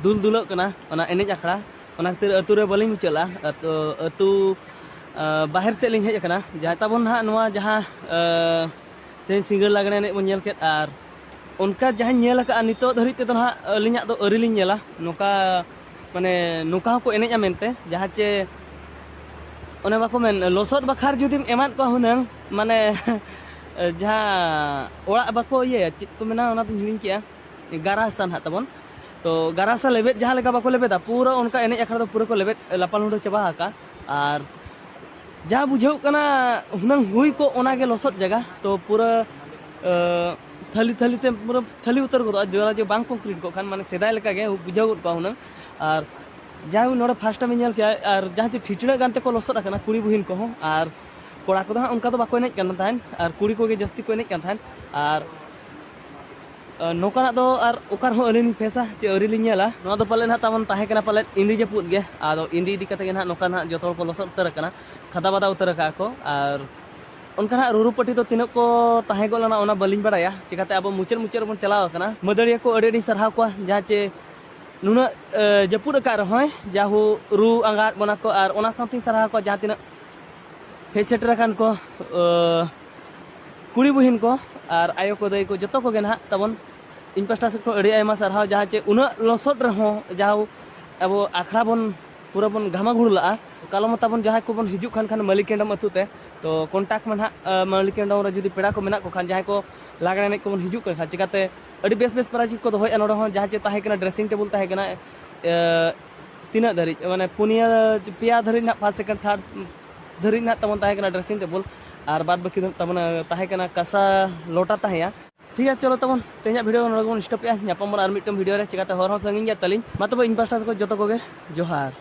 ᱫᱩᱞ ᱫᱩᱞᱟᱹᱜ ᱠᱟᱱᱟ ᱚᱱᱟ ᱮᱱᱮᱡ ᱟᱠᱷᱲᱟ᱾ ᱚᱱᱟ ᱠᱷᱟᱹᱛᱤᱨ ᱟᱹᱛᱩ ᱨᱮ ᱵᱟᱹᱞᱤᱧ ᱢᱩᱪᱟᱹᱫ ᱞᱮᱫᱼᱟ, ᱟᱹᱛᱩ, ᱟᱹᱛᱩ, ᱟᱸ, ᱵᱟᱦᱮᱨ ᱥᱮᱫ ᱞᱤᱧ ᱦᱮᱡ ᱟᱠᱟᱱᱟ᱾ ᱡᱟᱦᱟᱸ ᱛᱟᱵᱚᱱ ᱱᱟᱦᱟᱜ ᱱᱚᱣᱟ ᱡᱟᱦᱟᱸ, ᱟᱸ, ᱛᱮᱦᱮᱧ ᱥᱤᱸᱜᱟᱹᱲ ᱞᱟᱜᱽᱬᱮ ᱮᱱᱮᱡ ᱵᱚᱱ ᱧᱮᱞ ᱠᱮᱫ, ᱟᱨ ᱚᱱᱠᱟ ᱡᱟᱦᱟᱸᱧ ᱧᱮᱞ ᱟᱠᱟᱫᱼᱟ ᱱᱤᱛᱚᱜ ᱫᱷᱟᱹᱨᱤᱡ ᱛᱮᱫᱚ ᱱᱟᱦᱟᱜ ᱟᱹᱞᱤᱧᱟᱜ ᱫᱚ ᱟᱹᱣᱨᱤ ᱞᱤᱧ ᱧᱮᱞᱟ ᱱᱚᱝᱠᱟ, ᱢᱟᱱᱮ, ᱱᱚᱝᱠᱟ ᱦᱚᱸᱠᱚ ᱮᱱᱮᱡᱼᱟ ᱢᱮᱱᱛᱮ, ᱡᱟᱦᱟᱸ ᱪᱮ ᱚᱱᱮ ᱵᱟᱠᱚ ᱢᱮᱱ, ᱞᱚᱥᱚᱫ ᱵᱟᱠᱷᱟᱨ ᱡᱩᱫᱤᱢ ᱮᱢᱟᱫ ᱠᱚᱣᱟ ᱦᱩᱱᱟᱹᱝ, ᱢᱟᱱᱮ, ᱡᱟᱦᱟᱸ ᱚᱲᱟᱜ ᱵᱟᱠᱚ ᱤᱭᱟᱹᱭᱟ, ᱪᱮᱫ ᱠᱚ ᱢᱮᱱᱟ, ᱚᱱᱟ ᱫᱚᱧ ᱦᱤᱲᱤᱧ ᱠᱮᱜᱼᱟ, ᱜᱟᱨᱟ ᱦᱟᱥᱟ ᱱᱟᱦᱟᱜ ᱛᱟᱵᱚᱱ᱾ ᱛᱚ ᱜᱟᱨᱟ ᱦᱟᱥᱟ ᱞᱮᱵᱮᱫ ᱡᱟᱦᱟᱸ ᱞᱮᱠᱟ ᱵᱟᱠᱚ ᱞᱮᱵᱮᱫᱟ, ᱯᱩᱨᱟᱹ ᱚᱱᱠᱟ ᱮᱱᱮᱡ ᱟᱠᱷᱲᱟ ᱫᱚ ᱯᱩᱨᱟᱹ ᱠᱚ ᱞᱮᱵᱮᱫ ᱞᱟᱯᱟ ᱞᱩᱸᱰᱟᱹ ᱪᱟᱵᱟ ᱟᱠᱟᱫᱼᱟ᱾ ᱟᱨ ᱡᱟᱦᱟᱸ ᱵᱩᱡᱷᱟᱹᱜ ᱠᱟᱱᱟ ᱦᱩᱱᱟᱹᱝ ᱦᱩᱭ ᱠᱚᱜ ᱚᱱᱟᱜᱮ ᱞᱚᱥᱚᱫ ᱡᱟᱭᱜᱟ, ᱛᱚ ᱯᱩᱨᱟᱹ, ᱟᱹ, ᱛᱷᱟᱹᱞᱤ ᱛᱷᱟᱹᱞᱤ ᱛᱮ ᱯᱩᱨᱟᱹ ᱛᱷᱟᱹᱞᱤ ᱩᱛᱟᱹᱨ ᱜᱚᱫᱚᱜᱼᱟ, ᱡᱚᱨᱟ ᱡᱮ ᱵᱟᱝ ᱠᱚᱝᱠᱨᱤᱴ ᱠᱚᱜ ᱠᱷᱟᱱ, ᱢᱟᱱᱮ, ᱥᱮᱫᱟᱭ ᱞᱮᱠᱟᱜᱮ ᱵᱩᱡᱷᱟᱹᱣ ᱜᱚᱫ ᱠᱚᱜᱼᱟ ᱦᱩᱱᱟᱹᱝ᱾ ᱟᱨ ᱡᱟᱦᱟᱸ ᱱᱚᱰᱮ ᱯᱷᱟᱥᱴ ᱴᱟᱭᱤᱢ ᱤᱧ ᱧᱮᱞ ᱠᱮᱜᱼᱟ, ᱟᱨ ᱡᱟᱦᱟᱸ ᱪᱮ ᱴᱷᱤᱴᱲᱟᱹᱜ ᱜᱟᱱ ᱛᱮᱠᱚ ᱞᱚᱥᱚᱫ ᱟᱠᱟᱱᱟ ᱠᱩᱲᱤ ᱵᱩᱦᱤᱱ ᱠᱚᱦᱚᱸ, ᱟᱨ ᱠᱚᱲᱟ ᱠᱚᱫᱚ ᱦᱟᱸᱜ ᱚᱱᱠᱟ ᱫᱚ ᱵᱟᱠᱚ ᱮᱱᱮᱡ ᱠᱟᱱ ᱛᱟᱦᱮᱸᱫ, ᱟᱨ ᱠᱩᱲᱤ ᱠᱚᱜᱮ ᱡᱟᱹᱥᱛᱤ ᱠᱚ ᱮᱱᱮᱡ ᱠᱟᱱ ᱛᱟᱦᱮᱸᱫ᱾ ᱟᱨ ᱟᱨ ᱱᱚᱝᱠᱟᱱᱟᱜ ᱫᱚ ᱟᱨ ᱚᱠᱟ ᱨᱮᱦᱚᱸ ᱟᱹᱣᱨᱤ ᱞᱤᱧ ᱯᱷᱮᱥᱟ ᱪᱮ ᱟᱹᱣᱨᱤ ᱞᱤᱧ ᱧᱮᱞᱟ᱾ ᱱᱚᱣᱟ ᱫᱚ ᱯᱟᱞᱮᱱ ᱦᱟᱸᱜ ᱛᱟᱵᱚᱱ ᱛᱟᱦᱮᱸ ᱠᱟᱱᱟ ᱯᱟᱞᱮᱱ ᱤᱸᱫᱤ ᱡᱟᱹᱯᱩᱫ ᱜᱮ᱾ ᱟᱫᱚ ᱤᱸᱫᱤ ᱤᱫᱤ ᱠᱟᱛᱮ ᱜᱮ ᱱᱟᱦᱟᱜ ᱱᱚᱝᱠᱟ ᱱᱟᱦᱟᱜ ᱡᱚᱛᱚ ᱦᱚᱲ ᱠᱚ ᱞᱚᱥᱚᱫ ᱩᱛᱟᱹᱨ ᱟᱠᱟᱱᱟ, ᱠᱷᱟᱫᱟ ᱵᱟᱫᱟ ᱩᱛᱟᱹᱨ ᱟᱠᱟᱫᱼᱟ ᱠᱚ᱾ ᱟᱨ ᱚᱱᱠᱟ ᱱᱟᱦᱟᱜ ᱨᱩᱨᱩ ᱯᱟᱹᱴᱤ ᱫᱚ ᱛᱤᱱᱟᱹᱜ ᱠᱚ ᱛᱟᱦᱮᱸ ᱜᱚᱫ ᱞᱮᱱᱟ ᱚᱱᱟ ᱵᱟᱹᱞᱤᱧ ᱵᱟᱲᱟᱭᱟ᱾ ᱪᱤᱠᱟᱹᱛᱮ ᱟᱵᱚ ᱢᱩᱪᱟᱹᱫ ᱢᱩᱪᱟᱹᱫ ᱨᱮᱵᱚᱱ ᱪᱟᱞᱟᱣ ᱟᱠᱟᱱᱟ᱾ ᱢᱟᱹᱫᱟᱹᱲᱤᱭᱟᱹ ᱠᱚ ᱟᱹᱰᱤ ᱟᱹᱰᱤᱧ ᱥᱟᱨᱦᱟᱣ ᱠᱚᱣᱟ, ᱡᱟᱦᱟᱸ ᱪᱮ ᱱᱩᱱᱟᱹᱜ, ᱮ, ᱡᱟᱹᱯᱩᱫ ᱟᱠᱟᱫ ᱨᱮᱦᱚᱸᱭ ᱡᱟᱦᱳ ᱨᱩ ᱟᱸᱜᱟᱫ ᱵᱚᱱᱟ ᱠᱚ, ᱟᱨ ᱚᱱᱟ ᱥᱟᱶᱛᱮᱧ ᱥᱟᱨᱦᱟᱣ ᱠᱚᱣᱟ ᱡᱟᱦᱟᱸ ᱛᱤᱱᱟᱹᱜ ᱦᱮᱡ ᱥᱮᱴᱮᱨ ᱟᱠᱟᱱ ᱠᱚ, ᱮ, ᱠᱩᱲᱤ ᱵᱩᱦᱤᱱ ᱠᱚ ᱟᱨ ᱟᱭᱳ ᱠᱚ, ᱫᱟᱹᱭ ᱠᱚ, ᱡᱚᱛᱚ ᱠᱚᱜᱮ ᱱᱟᱦᱟᱜ ᱛᱟᱵᱚᱱ ᱤᱧ ᱯᱟᱥᱴᱟ ᱥᱮᱫ ᱠᱷᱚᱱ ᱟᱹᱰᱤ ᱟᱭᱢᱟ ᱥᱟᱨᱦᱟᱣ, ᱡᱟᱦᱟᱸ ᱪᱮ ᱩᱱᱟᱹᱜ ᱞᱚᱥᱚᱫ ᱨᱮᱦᱚᱸ ᱡᱟᱦᱳ ᱟᱵᱚ ᱟᱠᱷᱲᱟ ᱵᱚᱱ ᱯᱩᱨᱟᱹ ᱵᱚᱱ ᱜᱷᱟᱢᱟ ᱜᱷᱩᱲᱞᱟᱜᱼᱟ᱾ ᱠᱟᱞᱚᱢ ᱛᱟᱵᱚᱱ ᱡᱟᱦᱟᱸᱭ ᱠᱚᱵᱚᱱ ᱦᱤᱡᱩᱜ ᱠᱷᱟᱱ, ᱠᱷᱟᱱ ᱢᱟᱹᱞᱤᱠᱮᱱᱰᱚᱢ ᱟᱹᱛᱩ ᱛᱮ, ᱛᱚ ᱠᱚᱱᱴᱟᱠᱴ ᱢᱮ ᱱᱟᱦᱟᱜ᱾ ᱟᱸ, ᱢᱟᱹᱞᱤᱠᱮᱱᱰᱚᱢ ᱨᱮ ᱡᱩᱫᱤ ᱯᱮᱲᱟ ᱠᱚ ᱢᱮᱱᱟᱜ ᱠᱚ ᱠᱷᱟᱱ, ᱡᱟᱦᱟᱸᱭ ᱠᱚ ᱞᱟᱜᱽᱲᱮ ᱮᱱᱮᱡ ᱠᱚᱵᱚᱱ ᱦᱤᱡᱩᱜ ᱠᱟᱱ ᱠᱷᱟᱱ, ᱪᱤᱠᱟᱛᱮ ᱟᱹᱰᱤ ᱵᱮᱥ ᱵᱮᱥ ᱯᱨᱟᱭᱤᱡᱽ ᱠᱚ ᱫᱚᱦᱚᱭᱮᱫᱼᱟ ᱱᱚᱰᱮ ᱦᱚᱸ᱾ ᱡᱟᱦᱟᱸ ᱪᱮ ᱛᱟᱦᱮᱸ ᱠᱟᱱᱟ, ᱰᱨᱮᱥᱤᱝ ᱴᱮᱵᱩᱞ ᱛᱟᱦᱮᱸ ᱠᱟᱱᱟ, ᱮ, ᱛᱤᱱᱟᱹᱜ ᱫᱷᱟᱹᱨᱤᱡ, ᱢᱟᱱᱮ ᱯᱩᱱᱭᱟᱹ, ᱯᱮᱭᱟ ᱫᱷᱟᱹᱨᱤᱡ ᱱᱟᱦᱟᱜ, ᱯᱷᱟᱥᱴ, ᱥᱮᱠᱮᱱᱰ, ᱛᱷᱟᱨᱰ ᱫᱷᱟᱹᱨᱤᱡ ᱱᱟᱦᱟᱜ ᱛᱟᱵᱚᱱ ᱛᱟᱦᱮᱸ ᱠᱟᱱᱟ ᱰᱨᱮᱥᱤᱝ ᱴᱮᱵᱩᱞ, ᱟᱨ ᱵᱟᱹᱠᱤ ᱫᱚ ᱛᱟᱵᱚᱱ ᱛᱟᱦᱮᱸ ᱠᱟᱱᱟ ᱠᱟᱸᱥᱟ ᱞᱚᱴᱟ ᱛᱟᱦᱮᱸᱭᱟ᱾ ᱴᱷᱤᱠ ᱟᱪᱷᱮ, ᱪᱚᱞᱚ ᱛᱟᱵᱚᱱ ᱛᱮᱦᱮᱧᱟᱜ ᱵᱷᱤᱰᱤᱭᱳ ᱱᱚᱰᱮ ᱜᱮᱵᱚᱱ ᱥᱴᱚᱯᱮᱜᱼᱟ᱾ ᱧᱟᱯᱟᱢ ᱵᱚᱱ ᱟᱨ ᱢᱤᱫᱴᱟᱝ ᱵᱷᱤᱰᱤᱭᱳ ᱨᱮ᱾ ᱪᱤᱠᱟᱛᱮ ᱦᱚᱨ ᱦᱚᱸ ᱥᱟᱺᱜᱤᱧ ᱜᱮᱭᱟ ᱛᱟᱹᱞᱤᱧ᱾ ᱢᱟ ᱛᱚᱵᱮ ᱤᱧ ᱯᱟᱦᱴᱟ ᱥᱮᱫ ᱠᱷᱚᱱ ᱡᱚᱛᱚ ᱠᱚᱜᱮ ᱡᱚᱦᱟᱨ᱾